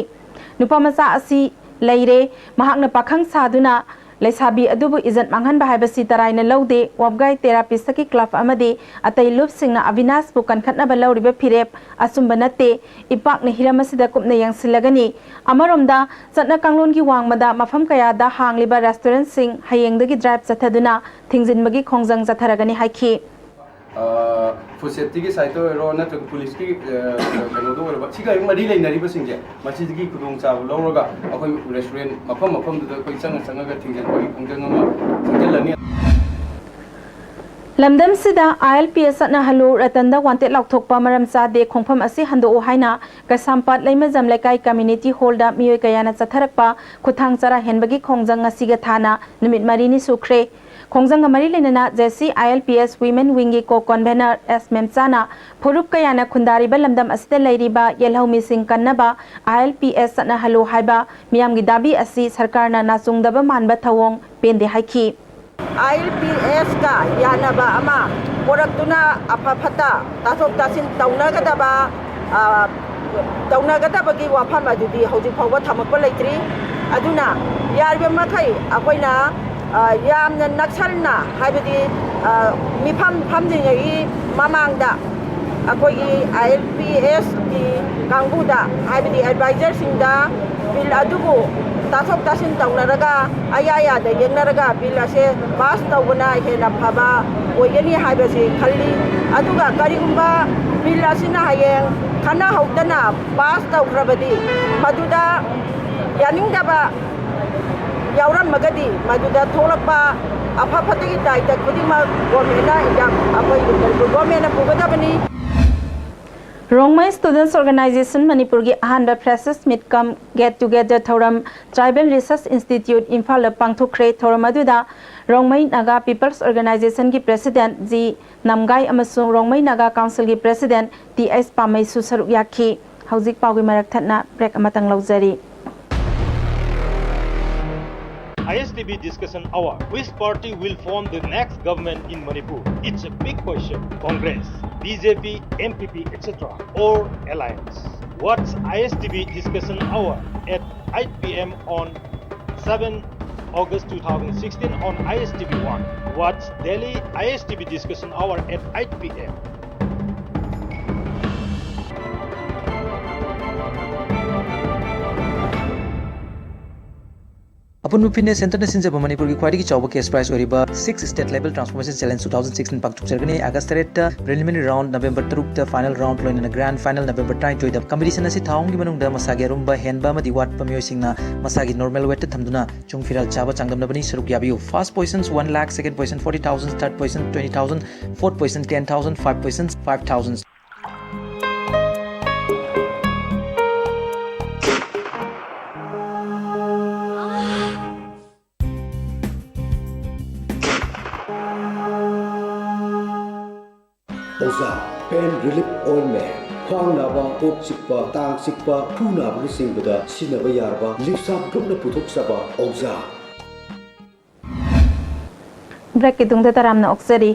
ꯅꯨꯄꯥ ꯃꯆꯥ ꯑꯁꯤ ꯂꯩꯔꯦ꯫ ꯃꯍꯥꯛꯅ ꯄꯥꯈꯪ ꯁꯥꯗꯨꯅ ꯂꯩꯁꯥꯕꯤ ꯑꯗꯨꯕꯨ ꯏꯖꯠ ꯃꯥꯡꯍꯟꯕ ꯍꯥꯏꯕꯁꯤ ꯇꯔꯥꯏꯅ ꯂꯧꯗꯦ꯫ ꯋꯥꯕꯒꯥꯏ ꯇꯦꯔꯥ ꯄꯤꯁꯛꯀꯤ ꯀ꯭ꯂꯕ ꯑꯃꯗꯤ ꯑꯇꯩ ꯂꯨꯞꯁꯤꯡꯅ ꯑꯕꯤꯅꯥꯁꯄꯨ ꯀꯟꯈꯠꯅꯕ ꯂꯧꯔꯤꯕ ꯐꯤꯔꯦꯞ ꯑꯆꯨꯝꯕ ꯅꯠꯇꯦ꯫ ꯏꯄꯥꯛꯅ ꯍꯤꯔꯝ ꯑꯁꯤꯗ ꯀꯨꯞꯅ ꯌꯦꯡꯁꯤꯜꯂꯒꯅꯤ꯫ ꯑꯃꯔꯣꯝꯗ, ꯆꯠꯅ ꯀꯥꯡꯂꯣꯟꯒꯤ ꯋꯥꯡꯃꯗ ꯃꯐꯝ ꯀꯌꯥꯗ ꯍꯥꯡꯂꯤꯕ ꯔꯦꯁꯇꯨꯔꯦꯟꯠꯁꯤꯡ ꯍꯌꯦꯡꯗꯒꯤ ꯗ꯭ꯔꯥꯏꯚ ꯆꯠꯊꯗꯨꯅ ꯊꯤꯡꯖꯤꯟꯕꯒꯤ ꯈꯣꯡꯖꯪ ꯆꯠꯊꯔꯒꯅꯤ ꯍꯥꯏꯈꯤ꯫ ꯐꯨꯗ ꯁꯦꯐꯇꯤꯒꯤ ꯁꯥꯏꯠꯇ ꯑꯣꯏꯔꯣ, ꯅꯠꯇ꯭ꯔꯒ ꯄꯨꯂꯤꯁꯀꯤ ꯀꯩꯅꯣꯗ ꯑꯣꯏꯔꯕ, ꯁꯤꯒ ꯍꯦꯛ ꯃꯔꯤ ꯂꯩꯅꯔꯤꯕꯁꯤꯡꯁꯦ, ꯃꯁꯤꯗꯒꯤ ꯈꯨꯗꯣꯡꯆꯥꯕ ꯂꯧꯔꯒ ꯑꯩꯈꯣꯏ ꯔꯦꯁꯇꯨꯔꯦꯟ ꯃꯐꯝ ꯃꯐꯝꯗꯨꯗ ꯑꯩꯈꯣꯏ ꯆꯪꯉ ꯆꯪꯉꯒ ꯊꯤꯡꯖꯤꯟꯕꯒꯤ ꯈꯣꯡꯖꯪ ꯑꯃ ꯆꯪꯁꯤꯜꯂꯅꯤ꯫ ꯂꯝꯗꯝꯁꯤꯗ ꯑꯥꯏ ꯑꯦꯜ ꯄꯤ ꯑꯦꯁ ꯆꯠꯅꯍꯜꯂꯨ, ꯔꯇꯟꯗ ꯋꯥꯟꯇꯦꯠ ꯂꯥꯎꯊꯣꯛꯄ ꯃꯔꯝ ꯆꯥꯗꯦ, ꯈꯣꯡꯐꯝ ꯑꯁꯤ ꯍꯟꯗꯣꯛꯎ ꯍꯥꯏꯅ ꯀꯩꯁꯥꯝꯄꯥꯠ ꯂꯩꯃꯖꯝ ꯂꯩꯀꯥꯏ ꯀꯝꯃ꯭ꯌꯨꯅꯤꯇꯤ ꯍꯣꯜꯗ ꯃꯤꯑꯣꯏ ꯀꯌꯥꯅ ꯆꯠꯊꯔꯛꯄ ꯈꯨꯠꯊꯥꯡ ꯆꯔꯥ ꯍꯦꯟꯕꯒꯤ ꯈꯣꯡꯖꯪ ꯉꯁꯤꯒ ꯊꯥꯅ ꯅꯨꯃꯤꯠ ꯃꯔꯤꯅꯤ ꯁꯨꯈ꯭ꯔꯦ꯫ ꯈꯣꯡꯖꯪꯒ ꯃꯔꯤ ꯂꯩꯅꯅ J C I L P S women ꯋꯤꯡꯒꯤ ꯀꯣ ꯀꯣꯟꯚꯦꯅꯔ ꯑꯦꯁ ꯃꯦꯝꯆꯥꯅ ꯐꯨꯔꯨꯞ ꯀꯌꯥꯅ ꯈꯨꯟꯗꯥꯔꯤꯕ ꯂꯝꯗꯝ ꯑꯁꯤꯗ ꯂꯩꯔꯤꯕ ꯌꯦꯜꯍꯧꯃꯤꯁꯤꯡ ꯀꯟꯅꯕ ꯑꯥꯏ ꯑꯦꯜ ꯄꯤ ꯑꯦꯁ ꯆꯠꯅꯍꯜꯂꯨ ꯍꯥꯏꯕ ꯃꯤꯌꯥꯝꯒꯤ ꯗꯥꯕꯤ ꯑꯁꯤ ꯁꯔꯀꯥꯔꯅ ꯅꯥꯆꯨꯡꯗꯕ ꯃꯥꯟꯕ ꯊꯧꯑꯣꯡ ꯄꯦꯟꯗꯦ ꯍꯥꯏꯈꯤ꯫ ꯑꯥꯏ ꯑꯦꯜ ꯄꯤ ꯑꯦꯁꯀ ꯌꯥꯅꯕ ꯑꯃ ꯄꯨꯔꯛꯇꯨꯅ ꯑꯐ ꯐꯠꯇ ꯇꯥꯊꯣꯛ ꯇꯥꯁꯤꯟ ꯇꯧꯅꯒꯗꯕ ꯇꯧꯅꯒꯗꯕꯒꯤ ꯋꯥꯐꯝ ꯑꯗꯨꯗꯤ ꯍꯧꯖꯤꯛ ꯐꯥꯎꯕ ꯊꯝꯃꯛꯄ ꯂꯩꯇ꯭ꯔꯤ꯫ ꯑꯗꯨꯅ ꯌꯥꯔꯤꯕ ꯃꯈꯩ ꯑꯩꯈꯣꯏꯅ ꯌꯥꯝꯅ ꯅꯛꯁꯟꯅ, ꯍꯥꯏꯕꯗꯤ ꯃꯤꯐꯝ ꯐꯝꯗ꯭ꯔꯤꯉꯩꯒꯤ ꯃꯃꯥꯡꯗ ꯑꯩꯈꯣꯏꯒꯤ ꯑꯥꯏ ꯑꯦꯜ ꯄꯤ ꯑꯦꯁꯀꯤ ꯀꯥꯡꯕꯨꯗ, ꯍꯥꯏꯕꯗꯤ ꯑꯦꯗꯚꯥꯏꯖꯔꯁꯤꯡꯗ ꯕꯤꯜ ꯑꯗꯨꯕꯨ ꯇꯥꯊꯣꯛ ꯇꯥꯁꯤꯟ ꯇꯧꯅꯔꯒ ꯑꯌꯥ ꯑꯌꯥꯗ ꯌꯦꯡꯅꯔꯒ ꯕꯤꯜ ꯑꯁꯦ ꯄꯥꯁ ꯇꯧꯕꯅ ꯍꯦꯟꯅ ꯐꯕ ꯑꯣꯏꯒꯅꯤ ꯍꯥꯏꯕꯁꯤ ꯈꯜꯂꯤ꯫ ꯑꯗꯨꯒ ꯀꯔꯤꯒꯨꯝꯕ ꯕꯤꯜ ꯑꯁꯤꯅ ꯍꯌꯦꯡ ꯈꯟꯅꯍꯧꯗꯅ ꯄꯥꯁ ꯇꯧꯈ꯭ꯔꯕꯗꯤ, ꯃꯗꯨꯗ ꯌꯥꯅꯤꯡꯗꯕ ꯌꯥꯎꯔꯝꯃꯒꯗꯤ ꯃꯗꯨꯗ ꯊꯣꯛꯂꯛꯄ ꯑꯐ ꯐꯠꯇꯒꯤ ꯗꯥꯏꯇ ꯈꯨꯗꯤꯡꯃꯛ ꯒꯣꯔꯃꯦꯟꯅ ꯑꯦꯛꯖꯥꯝ ꯑꯩꯈꯣꯏ ꯃꯅꯤꯄꯨꯔ ꯒꯣꯔꯃꯦꯟꯅ ꯄꯨꯒꯗꯕꯅꯤ꯫ ꯔꯣꯡꯃꯩ Students Organisation ꯃꯅꯤꯄꯨꯔꯒꯤ ꯑꯍꯥꯟꯕ Freshers Meet cum Get Together ꯊꯧꯔꯝ Tribal Research Institute ꯏꯝꯐꯥꯜꯗ ꯄꯥꯡꯊꯣꯛꯈ꯭ꯔꯦ꯫ ꯊꯧꯔꯝ ꯑꯗꯨꯗ ꯔꯣꯡꯃꯩ ꯅꯥꯒꯥ People's Organizationꯒꯤ President ꯖꯤ ꯅꯝꯒꯥꯏ ꯑꯃꯁꯨꯡ ꯔꯣꯡꯃꯩ ꯅꯥꯒꯥ Councilꯒꯤ President ꯇꯤ ꯑꯩꯆ ꯄꯥꯃꯩꯁꯨ ꯁꯔꯨꯛ ꯌꯥꯈꯤ꯫ ꯍꯧꯖꯤꯛ ꯄꯥꯎꯒꯤ ꯃꯔꯛ ꯊꯠꯅ break ꯑꯃꯇꯪ ꯂꯧꯖꯔꯤ꯫ I S T B Discussion Hour. Which party will form the next government in Manipur? It's a big question. Congress, B J P, N P P, et cetera, or alliance? Watch I S T B Discussion Hour at eight p m on seven August two thousand sixteen on I S T B one. Watch daily I S T B Discussion Hour at eight p m. ꯑꯄꯨꯟꯕ Fitness Centreꯅ ꯁꯤꯟꯖꯕ ꯃꯅꯤꯄꯨꯔꯒꯤ ꯈ꯭ꯋꯥꯏꯗꯒꯤ ꯆꯥꯎꯕ cash prize ꯑꯣꯏꯔꯤꯕ Six State Level Transformation Challenge two thousand sixteen ꯄꯥꯡꯊꯣꯛꯆꯔꯒꯅꯤ꯫ August ꯇꯔꯦꯠꯇ preliminary round, November ꯇꯔꯨꯛꯇ final round, ꯂꯣꯏꯅꯅ grand final November ꯇꯔꯥꯅꯤꯊꯣꯏꯗ꯫ Competition ꯑꯁꯤ ꯊꯥ ꯑꯍꯨꯝꯒꯤ ꯃꯅꯨꯡꯗ ꯃꯁꯥꯒꯤ ꯑꯔꯨꯝꯕ ꯍꯦꯟꯕ ꯑꯃꯗꯤ ꯋꯥꯠꯄ ꯃꯤꯑꯣꯏꯁꯤꯡꯅ ꯃꯁꯥꯒꯤ normal weightꯇ ꯊꯝꯗꯨꯅ ꯆꯨꯡ ꯐꯤꯔꯥꯜ ꯆꯥꯕ ꯆꯥꯡꯗꯝꯅꯕꯅꯤ꯫ ꯁꯔꯨꯛ ꯌꯥꯕꯤꯌꯨ꯫ First position one lakh, second position forty thousand, third position twenty thousand, fourth position ten thousand, five position five thousand꯫ ꯑꯣꯖꯥ, pain relief ointment, ꯈ꯭ꯋꯥꯡ ꯅꯥꯕ, ꯀꯣꯛ ꯆꯤꯛꯄ, ꯇꯥꯡ ꯆꯤꯛꯄ, ꯈꯨ ꯅꯥꯕꯅꯆꯤꯡꯕꯗ ꯁꯤꯖꯤꯟꯅꯕ ꯌꯥꯔꯕ ꯂꯤꯞꯁꯥꯞ ꯒ꯭ꯔꯨꯞꯅ ꯄꯨꯊꯣꯛꯆꯕ ꯑꯣꯖꯥ꯫ Breakꯀꯤ ꯇꯨꯡꯗ ꯇꯔꯥꯝꯅ ꯑꯣꯛꯆꯔꯤ꯫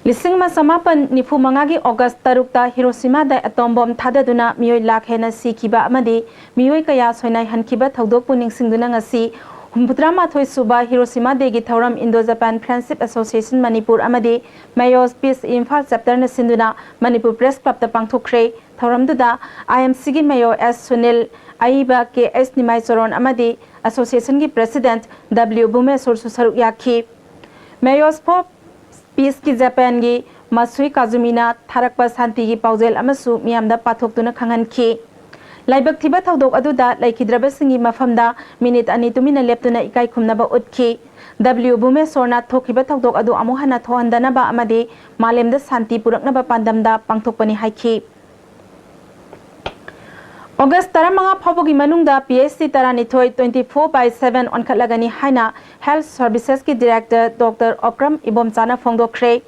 ꯂꯤꯁꯤꯡ ꯑꯃ ꯆꯃꯥꯄꯟ ꯅꯤꯐꯨ ꯃꯉꯥꯒꯤ August ꯇꯔꯨꯛꯇ Hiroshimaꯗ atom bomb ꯊꯥꯗꯗꯨꯅ ꯃꯤꯑꯣꯏ ꯂꯥꯈ ꯍꯦꯟꯅ ꯁꯤꯈꯤꯕ ꯑꯃꯗꯤ ꯃꯤꯑꯣꯏ ꯀꯌꯥ ꯁꯣꯏꯅꯥꯏꯍꯟꯈꯤꯕ ꯊꯧꯗꯣꯛꯄꯨ ꯅꯤꯡꯁꯤꯡꯗꯨꯅ ꯉꯁꯤ ꯍꯨꯝꯐꯨꯇꯔꯥ ꯃꯥꯊꯣꯏ ꯁꯨꯕ Hiroshima Dayꯒꯤ ꯊꯧꯔꯝ Indo-Japan Friendship Association ꯃꯅꯤꯄꯨꯔ ꯑꯃꯗꯤ Mayo's Peace ꯏꯝꯐꯥꯜ chapterꯅ ꯁꯤꯟꯗꯨꯅ ꯃꯅꯤꯄꯨꯔ Press Clubꯇ ꯄꯥꯡꯊꯣꯛꯈ꯭ꯔꯦ꯫ ꯊꯧꯔꯝꯗꯨꯗ I M Cꯒꯤ Mayo S Sunil, ꯑꯏꯕ ꯀꯦ ꯑꯩꯆ ꯅꯤꯃꯥꯏ ꯆꯣꯔꯣꯟ ꯑꯃꯗꯤ Associationꯒꯤ President W ꯚꯨꯃꯦꯁꯣꯔꯁꯨ ꯁꯔꯨꯛ ꯌꯥꯈꯤ꯫ Mayo's for Peaceꯀꯤ Japanꯒꯤ ꯃꯁꯨꯏ ꯀꯥꯖꯨꯃꯤꯅ ꯊꯥꯔꯛꯄ ꯁꯥꯟꯇꯤꯒꯤ ꯄꯥꯎꯖꯦꯜ ꯑꯃꯁꯨ ꯃꯤꯌꯥꯝꯗ ꯄꯥꯊꯣꯛꯇꯨꯅ ꯈꯪꯍꯟꯈꯤ꯫ ꯂꯥꯏꯕꯛ ꯊꯤꯕ ꯊꯧꯗꯣꯛ ꯑꯗꯨꯗ ꯂꯩꯈꯤꯗ꯭ꯔꯕꯁꯤꯡꯒꯤ ꯃꯐꯝꯗ minute ꯑꯅꯤ ꯇꯨꯃꯤꯟꯅ ꯂꯦꯞꯇꯨꯅ ꯏꯀꯥꯏ ꯈꯨꯝꯅꯕ ꯎꯠꯈꯤ꯫ W ꯚꯨꯃꯦꯁꯣꯔꯅ ꯊꯣꯛꯈꯤꯕ ꯊꯧꯗꯣꯛ ꯑꯗꯨ ꯑꯃꯨꯛ ꯍꯟꯅ ꯊꯣꯛꯍꯟꯗꯅꯕ ꯑꯃꯗꯤ ꯃꯥꯂꯦꯝꯗ ꯁꯥꯟꯇꯤ ꯄꯨꯔꯛꯅꯕ ꯄꯥꯟꯗꯝꯗ ꯄꯥꯡꯊꯣꯛꯄꯅꯤ ꯍꯥꯏꯈꯤ꯫ ꯑꯣꯒꯁ ꯇꯔꯥꯃꯉꯥ ꯐꯥꯎꯕꯒꯤ ꯃꯅꯨꯡꯗ ꯄꯤ ꯑꯩꯆ ꯁꯤ ꯇꯔꯥꯅꯤꯊꯣꯏ, twenty four by seven, ꯑꯣꯟꯈꯠꯂꯒꯅꯤ ꯍꯥꯏꯅ Health Servicesꯀꯤ Director Doctor ꯑꯣꯀ꯭ꯔꯝ ꯏꯕꯣꯝꯆꯥꯅ ꯐꯣꯡꯗꯣꯛꯈ꯭ꯔꯦ꯫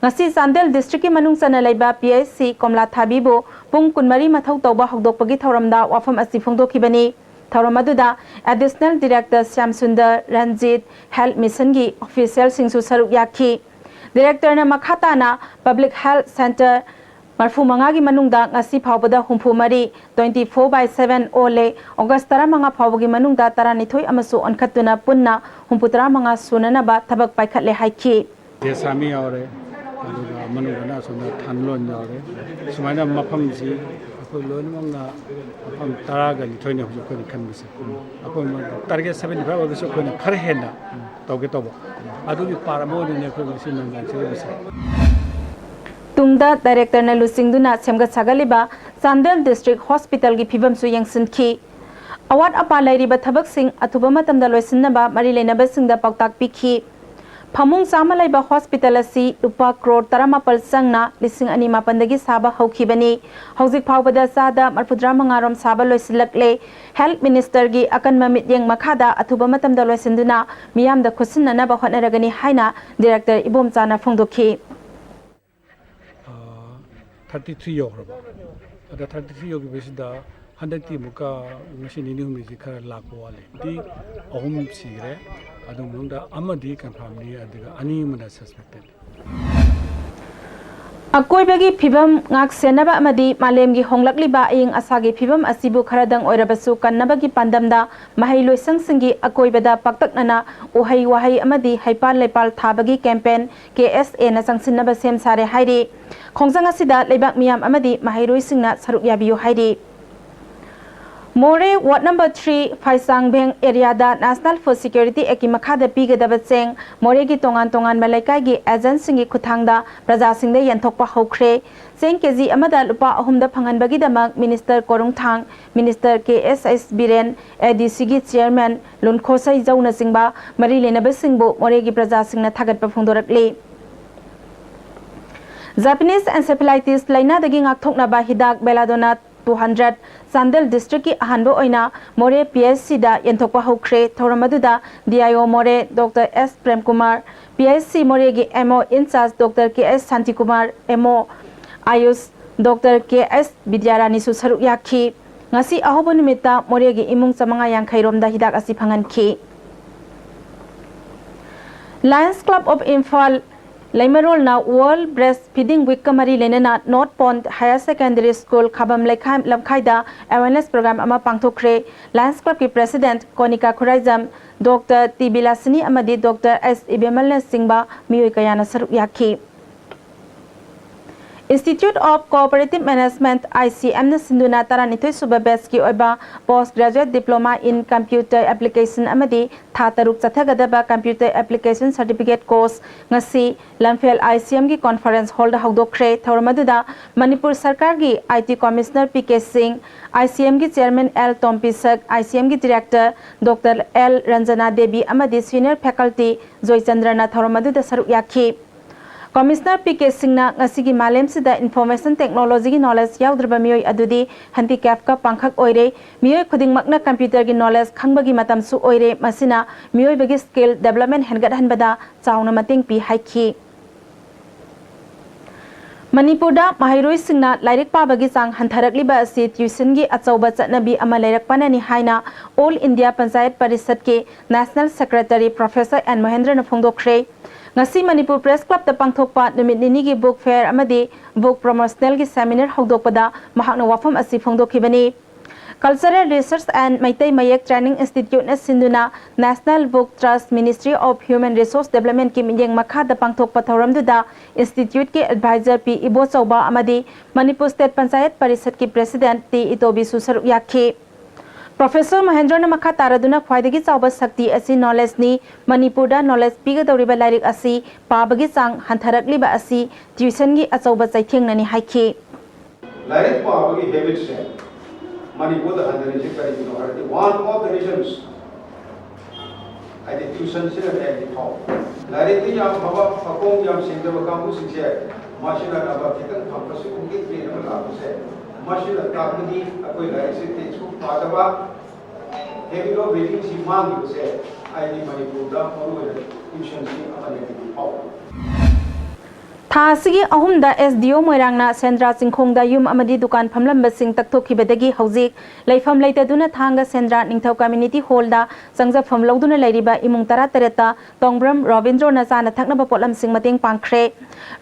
ꯉꯁꯤ ꯆꯥꯟꯗꯦꯜ districtꯀꯤ ꯃꯅꯨꯡ ꯆꯟꯅ ꯂꯩꯕ ꯄꯤ ꯑꯩꯆ ꯁꯤ ꯀꯣꯝꯂꯥ ꯊꯥꯕꯤꯕꯨ ꯄꯨꯡ ꯀꯨꯟꯃꯔꯤ ꯃꯊꯧ ꯇꯧꯕ ꯍꯧꯗꯣꯛꯄꯒꯤ ꯊꯧꯔꯝꯗ ꯋꯥꯐꯝ ꯑꯁꯤ ꯐꯣꯡꯗꯣꯛꯈꯤꯕꯅꯤ꯫ ꯊꯧꯔꯝ ꯑꯗꯨꯗ Additional Director ꯁ꯭ꯌꯥꯝꯁꯨꯟꯗꯔ ꯔꯟꯖꯤꯠ, Health Missionꯒꯤ officialꯁꯤꯡꯁꯨ ꯁꯔꯨꯛ ꯌꯥꯈꯤ꯫ Directorꯅ ꯃꯈꯥ ꯇꯥꯅ Public Health Centre ꯃꯔꯐꯨ ꯃꯉꯥꯒꯤ ꯃꯅꯨꯡꯗ ꯉꯁꯤ ꯐꯥꯎꯕꯗ ꯍꯨꯝꯐꯨ ꯃꯔꯤ, twenty four by seven, ꯑꯣꯜꯂꯦ꯫ ꯑꯣꯒꯁ ꯇꯔꯥꯃꯉꯥ ꯐꯥꯎꯕꯒꯤ ꯃꯅꯨꯡꯗ ꯇꯔꯥꯅꯤꯊꯣꯏ ꯑꯃꯁꯨ ꯑꯣꯟꯈꯠꯇꯨꯅ ꯄꯨꯟꯅ ꯍꯨꯝꯐꯨꯇꯔꯥ ꯃꯉꯥ ꯁꯨꯅꯅꯕ ꯊꯕꯛ ꯄꯥꯏꯈꯠꯂꯦ ꯍꯥꯏꯈꯤ꯫ ꯖꯦꯁꯥꯃꯤ ꯌꯥꯎꯔꯦ, ꯑꯗꯨꯒ ꯃꯅꯨꯡꯗꯅ ꯑꯁꯣꯝꯗ ꯊꯥꯟꯂꯣꯟ ꯌꯥꯎꯔꯦ꯫ ꯁꯨꯃꯥꯏꯅ ꯃꯐꯝꯁꯤ ꯑꯩꯈꯣꯏ ꯂꯣꯏꯅꯃꯛꯅ ꯃꯐꯝ ꯇꯔꯥꯒ ꯅꯤꯊꯣꯏꯅꯦ ꯍꯧꯖꯤꯛ ꯑꯩꯈꯣꯏꯅ ꯈꯟꯕꯁꯦ꯫ ꯑꯩꯈꯣꯏ target seventy five ꯑꯣꯏꯔꯒꯁꯨ ꯑꯩꯈꯣꯏꯅ ꯈꯔ ꯍꯦꯟꯅ ꯇꯧꯒꯦ ꯇꯧꯕ꯫ ꯑꯗꯨꯒꯤ part ꯑꯃ ꯑꯣꯏꯅꯅꯦ ꯑꯩꯈꯣꯏ ꯉꯁꯤ ꯅꯨꯡꯗꯥꯡ ꯆꯦꯜꯂꯤꯕꯁꯦ꯫ ꯇꯨꯡꯗ Directorꯅ ꯂꯨꯆꯤꯡꯗꯨꯅ ꯁꯦꯝꯒꯠ ꯁꯥꯒꯠꯂꯤꯕ ꯆꯥꯟꯗꯦꯜ District Hospitalꯒꯤ ꯐꯤꯕꯝꯁꯨ ꯌꯦꯡꯁꯤꯟꯈꯤ꯫ ꯑꯋꯥꯠ ꯑꯄꯥ ꯂꯩꯔꯤꯕ ꯊꯕꯛꯁꯤꯡ ꯑꯊꯨꯕ ꯃꯇꯝꯗ ꯂꯣꯏꯁꯤꯟꯅꯕ ꯃꯔꯤ ꯂꯩꯅꯕꯁꯤꯡꯗ ꯄꯥꯎꯇꯥꯛ ꯄꯤꯈꯤ꯫ ꯐꯃꯨꯡ ꯆꯥꯝꯃ ꯂꯩꯕ hospital ꯑꯁꯤ ꯂꯨꯄꯥ ꯀ꯭ꯔꯣꯔ ꯇꯔꯥꯃꯥꯄꯜ ꯆꯪꯅ ꯂꯤꯁꯤꯡ ꯑꯅꯤ ꯃꯥꯄꯟꯗꯒꯤ ꯁꯥꯕ ꯍꯧꯈꯤꯕꯅꯤ꯫ ꯍꯧꯖꯤꯛ ꯐꯥꯎꯕꯗ ꯆꯥꯗ ꯃꯔꯐꯨꯇꯔꯥ ꯃꯉꯥ ꯔꯣꯝ ꯁꯥꯕ ꯂꯣꯏꯁꯤꯜꯂꯛꯂꯦ꯫ Health Ministerꯒꯤ ꯑꯀꯟꯕ ꯃꯤꯠꯌꯦꯡ ꯃꯈꯥꯗ ꯑꯊꯨꯕ ꯃꯇꯝꯗ ꯂꯣꯏꯁꯤꯟꯗꯨꯅ ꯃꯤꯌꯥꯝꯗ ꯈꯨꯠꯁꯤꯟꯅꯅꯕ ꯍꯣꯠꯅꯔꯒꯅꯤ ꯍꯥꯏꯅ Director ꯏꯕꯣꯝꯆꯥꯅ ꯐꯣꯡꯗꯣꯛꯈꯤ꯫ ꯊꯥꯔꯇꯤ ꯊ꯭ꯔꯤ ꯌꯧꯈ꯭ꯔꯕ꯫ ꯑꯗ ꯊꯥꯔꯇꯤ ꯊ꯭ꯔꯤ ꯌꯧꯈꯤꯕꯁꯤꯗ ꯍꯟꯗꯛꯇꯤ ꯑꯃꯨꯛꯀ ꯉꯁꯤ ꯅꯤꯅꯤ ꯍꯨꯝꯅꯤꯁꯤ ꯈꯔ ꯂꯥꯛꯄ ꯋꯥꯠꯂꯤ꯫ ꯗꯤ ꯑꯍꯨꯝ ꯁꯤꯈ꯭ꯔꯦ꯫ ꯑꯗꯨ ꯃꯅꯨꯡꯗ ꯑꯃꯗꯤ confirmꯅꯤ, ꯑꯗꯨꯒ ꯑꯅꯤ ꯑꯃꯅ suspected꯫ ꯑꯀꯣꯏꯕꯒꯤ ꯐꯤꯕꯝ ꯉꯥꯛ ꯁꯦꯟꯅꯕ ꯑꯃꯗꯤ ꯃꯥꯂꯦꯝꯒꯤ ꯍꯣꯡꯂꯛꯂꯤꯕ ꯑꯏꯪ ꯑꯁꯥꯒꯤ ꯐꯤꯕꯝ ꯑꯁꯤꯕꯨ ꯈꯔꯗꯪ ꯑꯣꯏꯔꯕꯁꯨ ꯀꯟꯅꯕꯒꯤ ꯄꯥꯟꯗꯝꯗ ꯃꯍꯩꯂꯣꯏꯁꯪꯁꯤꯡꯒꯤ ꯑꯀꯣꯏꯕꯗ ꯄꯥꯛꯇꯛꯅꯅ ꯎꯍꯩ ꯋꯥꯍꯩ ꯑꯃꯗꯤ ꯍꯩꯄꯥꯜ ꯂꯩꯄꯥꯜ ꯊꯥꯕꯒꯤ campaign K S Aꯅ ꯆꯪꯁꯤꯟꯅꯕ ꯁꯦꯝ ꯁꯥꯔꯦ ꯍꯥꯏꯔꯤ꯫ ꯈꯣꯡꯖꯪ ꯑꯁꯤꯗ ꯂꯩꯕꯥꯛ ꯃꯤꯌꯥꯝ ꯑꯃꯗꯤ ꯃꯍꯩꯔꯣꯏꯁꯤꯡꯅ ꯁꯔꯨꯛ ꯌꯥꯕꯤꯌꯨ ꯍꯥꯏꯔꯤ꯫ ꯃꯣꯔꯦ ward number three ꯐꯥꯏꯁꯥꯡꯕꯦꯡ areaꯗ National Food Security Actꯀꯤ ꯃꯈꯥꯗ ꯄꯤꯒꯗꯕ ꯆꯦꯡ ꯃꯣꯔꯦꯒꯤ ꯇꯣꯉꯥꯟ ꯇꯣꯉꯥꯟꯕ ꯂꯩꯀꯥꯏꯒꯤ agentꯁꯤꯡꯒꯤ ꯈꯨꯠꯊꯥꯡꯗ ꯄ꯭ꯔꯖꯥꯁꯤꯡꯗ ꯌꯦꯟꯊꯣꯛꯄ ꯍꯧꯈ꯭ꯔꯦ꯫ ꯆꯦꯡ ꯀꯦꯖꯤ ꯑꯃꯗ ꯂꯨꯄꯥ ꯑꯍꯨꯝꯗ ꯐꯪꯍꯟꯕꯒꯤꯗꯃꯛ Minister ꯀꯣꯔꯨꯡꯊꯥꯡ, Minister K S H Biren, ADCꯒꯤ Chairman ꯂꯨꯟꯈꯣꯁꯩ ꯖꯧꯅꯆꯤꯡꯕ ꯃꯔꯤ ꯂꯩꯅꯕꯁꯤꯡꯕꯨ ꯃꯣꯔꯦꯒꯤ ꯄ꯭ꯔꯖꯥꯁꯤꯡꯅ ꯊꯥꯒꯠꯄ ꯐꯣꯡꯗꯣꯔꯛꯂꯤ꯫ Japanese encephalitis ꯂꯥꯏꯅꯥꯗꯒꯤ ꯉꯥꯛꯊꯣꯛꯅꯕ ꯍꯤꯗꯥꯛ Belladonna two hundred, ꯆꯥꯟꯗꯦꯜ ꯗꯤꯁꯇ꯭ꯔꯤꯛꯀꯤ ꯑꯍꯥꯟꯕ ꯑꯣꯏꯅ ꯃꯣꯔꯦ ꯄꯤ ꯑꯩꯆ ꯁꯤꯗ ꯌꯦꯟꯊꯣꯛꯄ ꯍꯧꯈ꯭ꯔꯦ꯫ ꯊꯧꯔꯝ ꯑꯗꯨꯗ ꯗꯤ ꯑꯥꯏ ꯑꯣ ꯃꯣꯔꯦ ꯗꯣꯛꯇꯔ ꯑꯦꯁ ꯄ꯭ꯔꯦꯝꯀꯨꯃꯥꯔ, ꯄꯤ ꯑꯩꯆ ꯁꯤ ꯃꯣꯔꯦꯒꯤ ꯑꯦꯝ ꯑꯣ ꯏꯟꯆꯥꯔꯖ ꯗꯣꯛꯇꯔ ꯀꯦ ꯑꯦꯁ ꯁꯥꯟꯇꯤꯀꯨꯃꯥꯔ, ꯑꯦꯝ ꯑꯣ ꯑꯥꯌꯨꯁ ꯗꯣꯛꯇꯔ ꯀꯦ ꯑꯦꯁ ꯕꯤꯗ꯭ꯌꯥꯔꯥꯅꯤꯁꯨ ꯁꯔꯨꯛ ꯌꯥꯈꯤ꯫ ꯉꯁꯤ ꯑꯍꯧꯕ ꯅꯨꯃꯤꯠꯇ ꯃꯣꯔꯦꯒꯤ ꯏꯃꯨꯡ ꯆꯥꯃꯉꯥ ꯌꯥꯡꯈꯩ ꯔꯣꯝꯗ ꯍꯤꯗꯥꯛ ꯑꯁꯤ ꯐꯪꯍꯟꯈꯤ꯫ Lions Club of Imphal ꯂꯩꯃꯔꯣꯜꯅ World Breast Feeding Weekꯀ ꯃꯔꯤ ꯂꯩꯅꯅ North Pond Higher Secondary School ꯈꯥꯕꯝ ꯂꯩꯈꯥꯏ ꯂꯝꯈꯥꯏꯗ awareness program ꯑꯃ ꯄꯥꯡꯊꯣꯛꯈ꯭ꯔꯦ꯫ Lions Clubꯀꯤ President ꯀꯣꯅꯤꯀꯥ Khuraijam, doctor T ꯕꯤꯂꯥꯁꯤꯅꯤ ꯑꯃꯗꯤ ꯗꯣꯛꯇꯔ ꯑꯦꯁ ꯏꯕꯦꯝꯃꯜꯅꯆꯤꯡꯕ ꯃꯤꯑꯣꯏ ꯀꯌꯥꯅ ꯁꯔꯨꯛ ꯌꯥꯈꯤ꯫ Institute of Cooperative Management, I C M ꯅ ꯁꯤꯟꯗꯨꯅ ꯇꯔꯥꯅꯤꯊꯣꯏ ꯁꯨꯕ batchꯀꯤ ꯑꯣꯏꯕ Post Graduate Diploma in Computer Application ꯑꯃꯗꯤ ꯊꯥ ꯇꯔꯨꯛ ꯆꯠꯊꯒꯗꯕ Computer Application Certificate Course ꯉꯁꯤ ꯂꯝꯐꯦꯜ I C Mꯒꯤ Conference Hallꯗ ꯍꯧꯗꯣꯛꯈ꯭ꯔꯦ꯫ ꯊꯧꯔꯝ ꯑꯗꯨꯗ ꯃꯅꯤꯄꯨꯔ ꯁꯔꯀꯥꯔꯒꯤ I T Commissioner P K Singh, I C Mꯒꯤ Chairman L Tompisak, I C Mꯒꯤ Director doctor L Ranjana Devi ꯑꯃꯗꯤ Senior Faculty ꯖꯣꯏꯆꯟꯗ꯭ꯔꯅ ꯊꯧꯔꯝ ꯑꯗꯨꯗ ꯁꯔꯨꯛ ꯌꯥꯈꯤ꯫ Commissioner ꯄꯤ ꯀꯦ ꯁꯤꯡꯅ ꯉꯁꯤꯒꯤ ꯃꯥꯂꯦꯝꯁꯤꯗ Information Technologyꯒꯤ knowledge ꯌꯥꯎꯗ꯭ꯔꯕ ꯃꯤꯑꯣꯏ ꯑꯗꯨꯗꯤ handicapꯀ ꯄꯥꯡꯈꯛ ꯑꯣꯏꯔꯦ꯫ ꯃꯤꯑꯣꯏ ꯈꯨꯗꯤꯡꯃꯛꯅ computerꯒꯤ knowledge ꯈꯪꯕꯒꯤ ꯃꯇꯝꯁꯨ ꯑꯣꯏꯔꯦ꯫ ꯃꯁꯤꯅ ꯃꯤꯑꯣꯏꯕꯒꯤ skill development ꯍꯦꯟꯒꯠꯍꯟꯕꯗ ꯆꯥꯎꯅ ꯃꯇꯦꯡ ꯄꯤ ꯍꯥꯏꯈꯤ꯫ ꯃꯅꯤꯄꯨꯔꯗ ꯃꯍꯩꯔꯣꯏꯁꯤꯡꯅ ꯂꯥꯏꯔꯤꯛ ꯄꯥꯕꯒꯤ ꯆꯥꯡ ꯍꯟꯊꯔꯛꯂꯤꯕ ꯑꯁꯤ tuitionꯒꯤ ꯑꯆꯧꯕ ꯆꯠꯅꯕꯤ ꯑꯃ ꯂꯩꯔꯛꯄꯅꯅꯤ ꯍꯥꯏꯅ All India Panchayat Parishadꯀꯤ National Secretary Professor ꯑꯦꯟ ꯃꯣꯍꯦꯟꯗ꯭ꯔꯅ ꯐꯣꯡꯗꯣꯛꯈ꯭ꯔꯦ꯫ ꯉꯁꯤ ꯃꯅꯤꯄꯨꯔ Press Clubꯇ ꯄꯥꯡꯊꯣꯛꯄ ꯅꯨꯃꯤꯠ ꯅꯤꯅꯤꯒꯤ book fair ꯑꯃꯗꯤ book promotionalꯒꯤ seminar ꯍꯧꯗꯣꯛꯄꯗ ꯃꯍꯥꯛꯅ ꯋꯥꯐꯝ ꯑꯁꯤ ꯐꯣꯡꯗꯣꯛꯈꯤꯕꯅꯤ꯫ Cultural Research and ꯃꯩꯇꯩ ꯃꯌꯦꯛ Training Instituteꯅ ꯁꯤꯟꯗꯨꯅ National Book Trust, Ministry of Human Resource Developmentꯀꯤ ꯃꯤꯠꯌꯦꯡ ꯃꯈꯥꯗ ꯄꯥꯡꯊꯣꯛꯄ ꯊꯧꯔꯝꯗꯨꯗ instituteꯀꯤ advisor ꯄꯤ ꯏꯕꯣꯆꯧꯕ ꯑꯃꯗꯤ ꯃꯅꯤꯄꯨꯔ State Panchayat Parishadꯀꯤ President ꯇꯤ ꯏꯇꯣꯕꯤꯁꯨ ꯁꯔꯨꯛ ꯌꯥꯈꯤ꯫ Professor ꯃꯍꯦꯟꯗ꯭ꯔꯅ ꯃꯈꯥ ꯇꯥꯔꯗꯨꯅ ꯈ꯭ꯋꯥꯏꯗꯒꯤ ꯆꯥꯎꯕ ꯁꯛꯇꯤ ꯑꯁꯤ knowledgeꯅꯤ꯫ ꯃꯅꯤꯄꯨꯔꯗ knowledge ꯄꯤꯒꯗꯧꯔꯤꯕ ꯂꯥꯏꯔꯤꯛ ꯑꯁꯤ ꯄꯥꯕꯒꯤ ꯆꯥꯡ ꯍꯟꯊꯔꯛꯂꯤꯕ ꯑꯁꯤ tuitionꯒꯤ ꯑꯆꯧꯕ ꯆꯩꯊꯦꯡꯅꯅꯤ ꯍꯥꯏꯈꯤ꯫ ꯂꯥꯏꯔꯤꯛ ꯄꯥꯕꯒꯤ habitꯁꯦ ꯃꯅꯤꯄꯨꯔꯗ ꯍꯟꯊꯔꯤꯁꯦ ꯀꯔꯤꯒꯤꯅꯣ ꯍꯥꯏꯔꯗꯤ, one of the reasons ꯍꯥꯏꯗꯤ tuitionꯁꯤꯅꯅꯦ ꯍꯥꯏꯗꯤ ꯐꯥꯎ꯫ ꯂꯥꯏꯔꯤꯛꯇ ꯌꯥꯝ ꯐꯕ, ꯃꯈꯣꯡ ꯌꯥꯝ ꯁꯦꯡꯗꯕ ꯀꯥꯡꯕꯨꯁꯤꯡꯁꯦ ꯃꯁꯤꯅ number ꯈꯤꯇꯪ ꯐꯪꯕꯁꯨ ꯎꯒꯤ ꯄꯦꯟ ꯑꯃ ꯂꯥꯛꯄꯁꯦ ꯃꯁꯤꯅ ꯇꯥꯛꯄꯗꯤ ꯑꯩꯈꯣꯏ ꯂꯥꯏꯔꯤꯛꯁꯦ ꯇꯦꯛꯁꯕꯨꯛ ꯄꯥꯗꯕ, habit of readingꯁꯤ ꯃꯥꯡꯈꯤꯕꯁꯦ ꯑꯩꯗꯤ ꯃꯅꯤꯄꯨꯔꯗ ꯃꯔꯨꯑꯣꯏꯅ tuitionꯁꯤ ꯑꯃꯅꯤ ꯍꯥꯏꯅ ꯐꯥꯎꯏ꯫ ꯊꯥ ꯑꯁꯤꯒꯤ ꯑꯍꯨꯝꯗ ꯑꯦꯁ ꯗꯤ ꯑꯣ ꯃꯣꯏꯔꯥꯡꯅ ꯁꯦꯟꯗ꯭ꯔꯥ ꯆꯤꯡꯈꯣꯡꯗ ꯌꯨꯝ ꯑꯃꯗꯤ ꯗꯨꯀꯥꯟ ꯐꯝꯂꯝꯕꯁꯤꯡ ꯇꯛꯊꯣꯛꯈꯤꯕꯗꯒꯤ ꯍꯧꯖꯤꯛ ꯂꯩꯐꯝ ꯂꯩꯇꯗꯨꯅ ꯊꯥꯡꯒ ꯁꯦꯟꯗ꯭ꯔꯥ ꯅꯤꯡꯊꯧ community hallꯗ ꯆꯪꯖꯐꯝ ꯂꯧꯗꯨꯅ ꯂꯩꯔꯤꯕ ꯏꯃꯨꯡ ꯇꯔꯥꯇꯔꯦꯠꯇ ꯇꯣꯡꯕ꯭ꯔꯝ ꯔꯣꯕꯤꯟꯗ꯭ꯔꯣꯅ ꯆꯥꯅ ꯊꯛꯅꯕ ꯄꯣꯠꯂꯝꯁꯤꯡ ꯃꯇꯦꯡ ꯄꯥꯡꯈ꯭ꯔꯦ꯫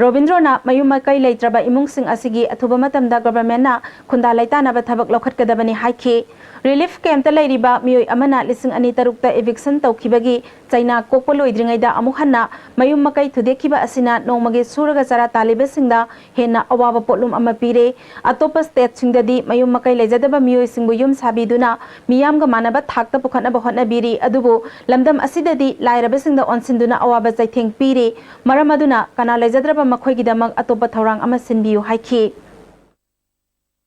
ꯔꯣꯕꯤꯟꯗ꯭ꯔꯣꯅ ꯃꯌꯨꯝ ꯃꯀꯩ ꯂꯩꯇ꯭ꯔꯕ ꯏꯃꯨꯡꯁꯤꯡ ꯑꯁꯤꯒꯤ ꯑꯊꯨꯕ ꯃꯇꯝꯗ governmentꯅ ꯈꯨꯟꯗꯥ ꯂꯩꯇꯥꯅꯕ ꯊꯕꯛ ꯂꯧꯈꯠꯀꯗꯕꯅꯤ ꯍꯥꯏꯈꯤ꯫ Relief campꯇ ꯂꯩꯔꯤꯕ ꯃꯤꯑꯣꯏ ꯑꯃꯅ ꯂꯤꯁꯤꯡ ꯑꯅꯤ ꯇꯔꯨꯛꯇ eviction ꯇꯧꯈꯤꯕꯒꯤ ꯆꯩꯅꯥ ꯀꯣꯛꯄ ꯂꯣꯏꯗ꯭ꯔꯤꯉꯩꯗ ꯑꯃꯨꯛ ꯍꯟꯅ ꯃꯌꯨꯝ ꯃꯀꯩ ꯊꯨꯗꯦꯛꯈꯤꯕ ꯑꯁꯤꯅ ꯅꯣꯡꯃꯒꯤ ꯁꯨꯔꯒ ꯆꯔꯥ ꯇꯥꯜꯂꯤꯕꯁꯤꯡꯗ ꯍꯦꯟꯅ ꯑꯋꯥꯕ ꯄꯣꯠꯂꯨꯝ ꯑꯃ ꯄꯤꯔꯦ꯫ ꯑꯇꯣꯞꯄ stateꯁꯤꯡꯗꯗꯤ ꯃꯌꯨꯝ ꯃꯀꯩ ꯂꯩꯖꯗꯕ ꯃꯤꯑꯣꯏꯁꯤꯡꯕꯨ ꯌꯨꯝ ꯁꯥꯕꯤꯗꯨꯅ ꯃꯤꯌꯥꯝꯒ ꯃꯥꯟꯅꯕ ꯊꯥꯛꯇ ꯄꯨꯈꯠꯅꯕ ꯍꯣꯠꯅꯕꯤꯔꯤ, ꯑꯗꯨꯕꯨ ꯂꯝꯗꯝ ꯑꯁꯤꯗꯗꯤ ꯂꯥꯏꯔꯕꯁꯤꯡꯗ ꯑꯣꯟꯁꯤꯟꯗꯨꯅ ꯑꯋꯥꯕ ꯆꯩꯊꯦꯡ ꯄꯤꯔꯤ꯫ ꯃꯔꯝ ꯑꯗꯨꯅ ꯀꯅꯥ ꯂꯩꯖꯗ꯭ꯔꯕ ꯃꯈꯣꯏꯒꯤꯗꯃꯛ ꯑꯇꯣꯞꯄ ꯊꯧꯔꯥꯡ ꯑꯃ ꯁꯤꯟꯕꯤꯌꯨ ꯍꯥꯏꯈꯤ꯫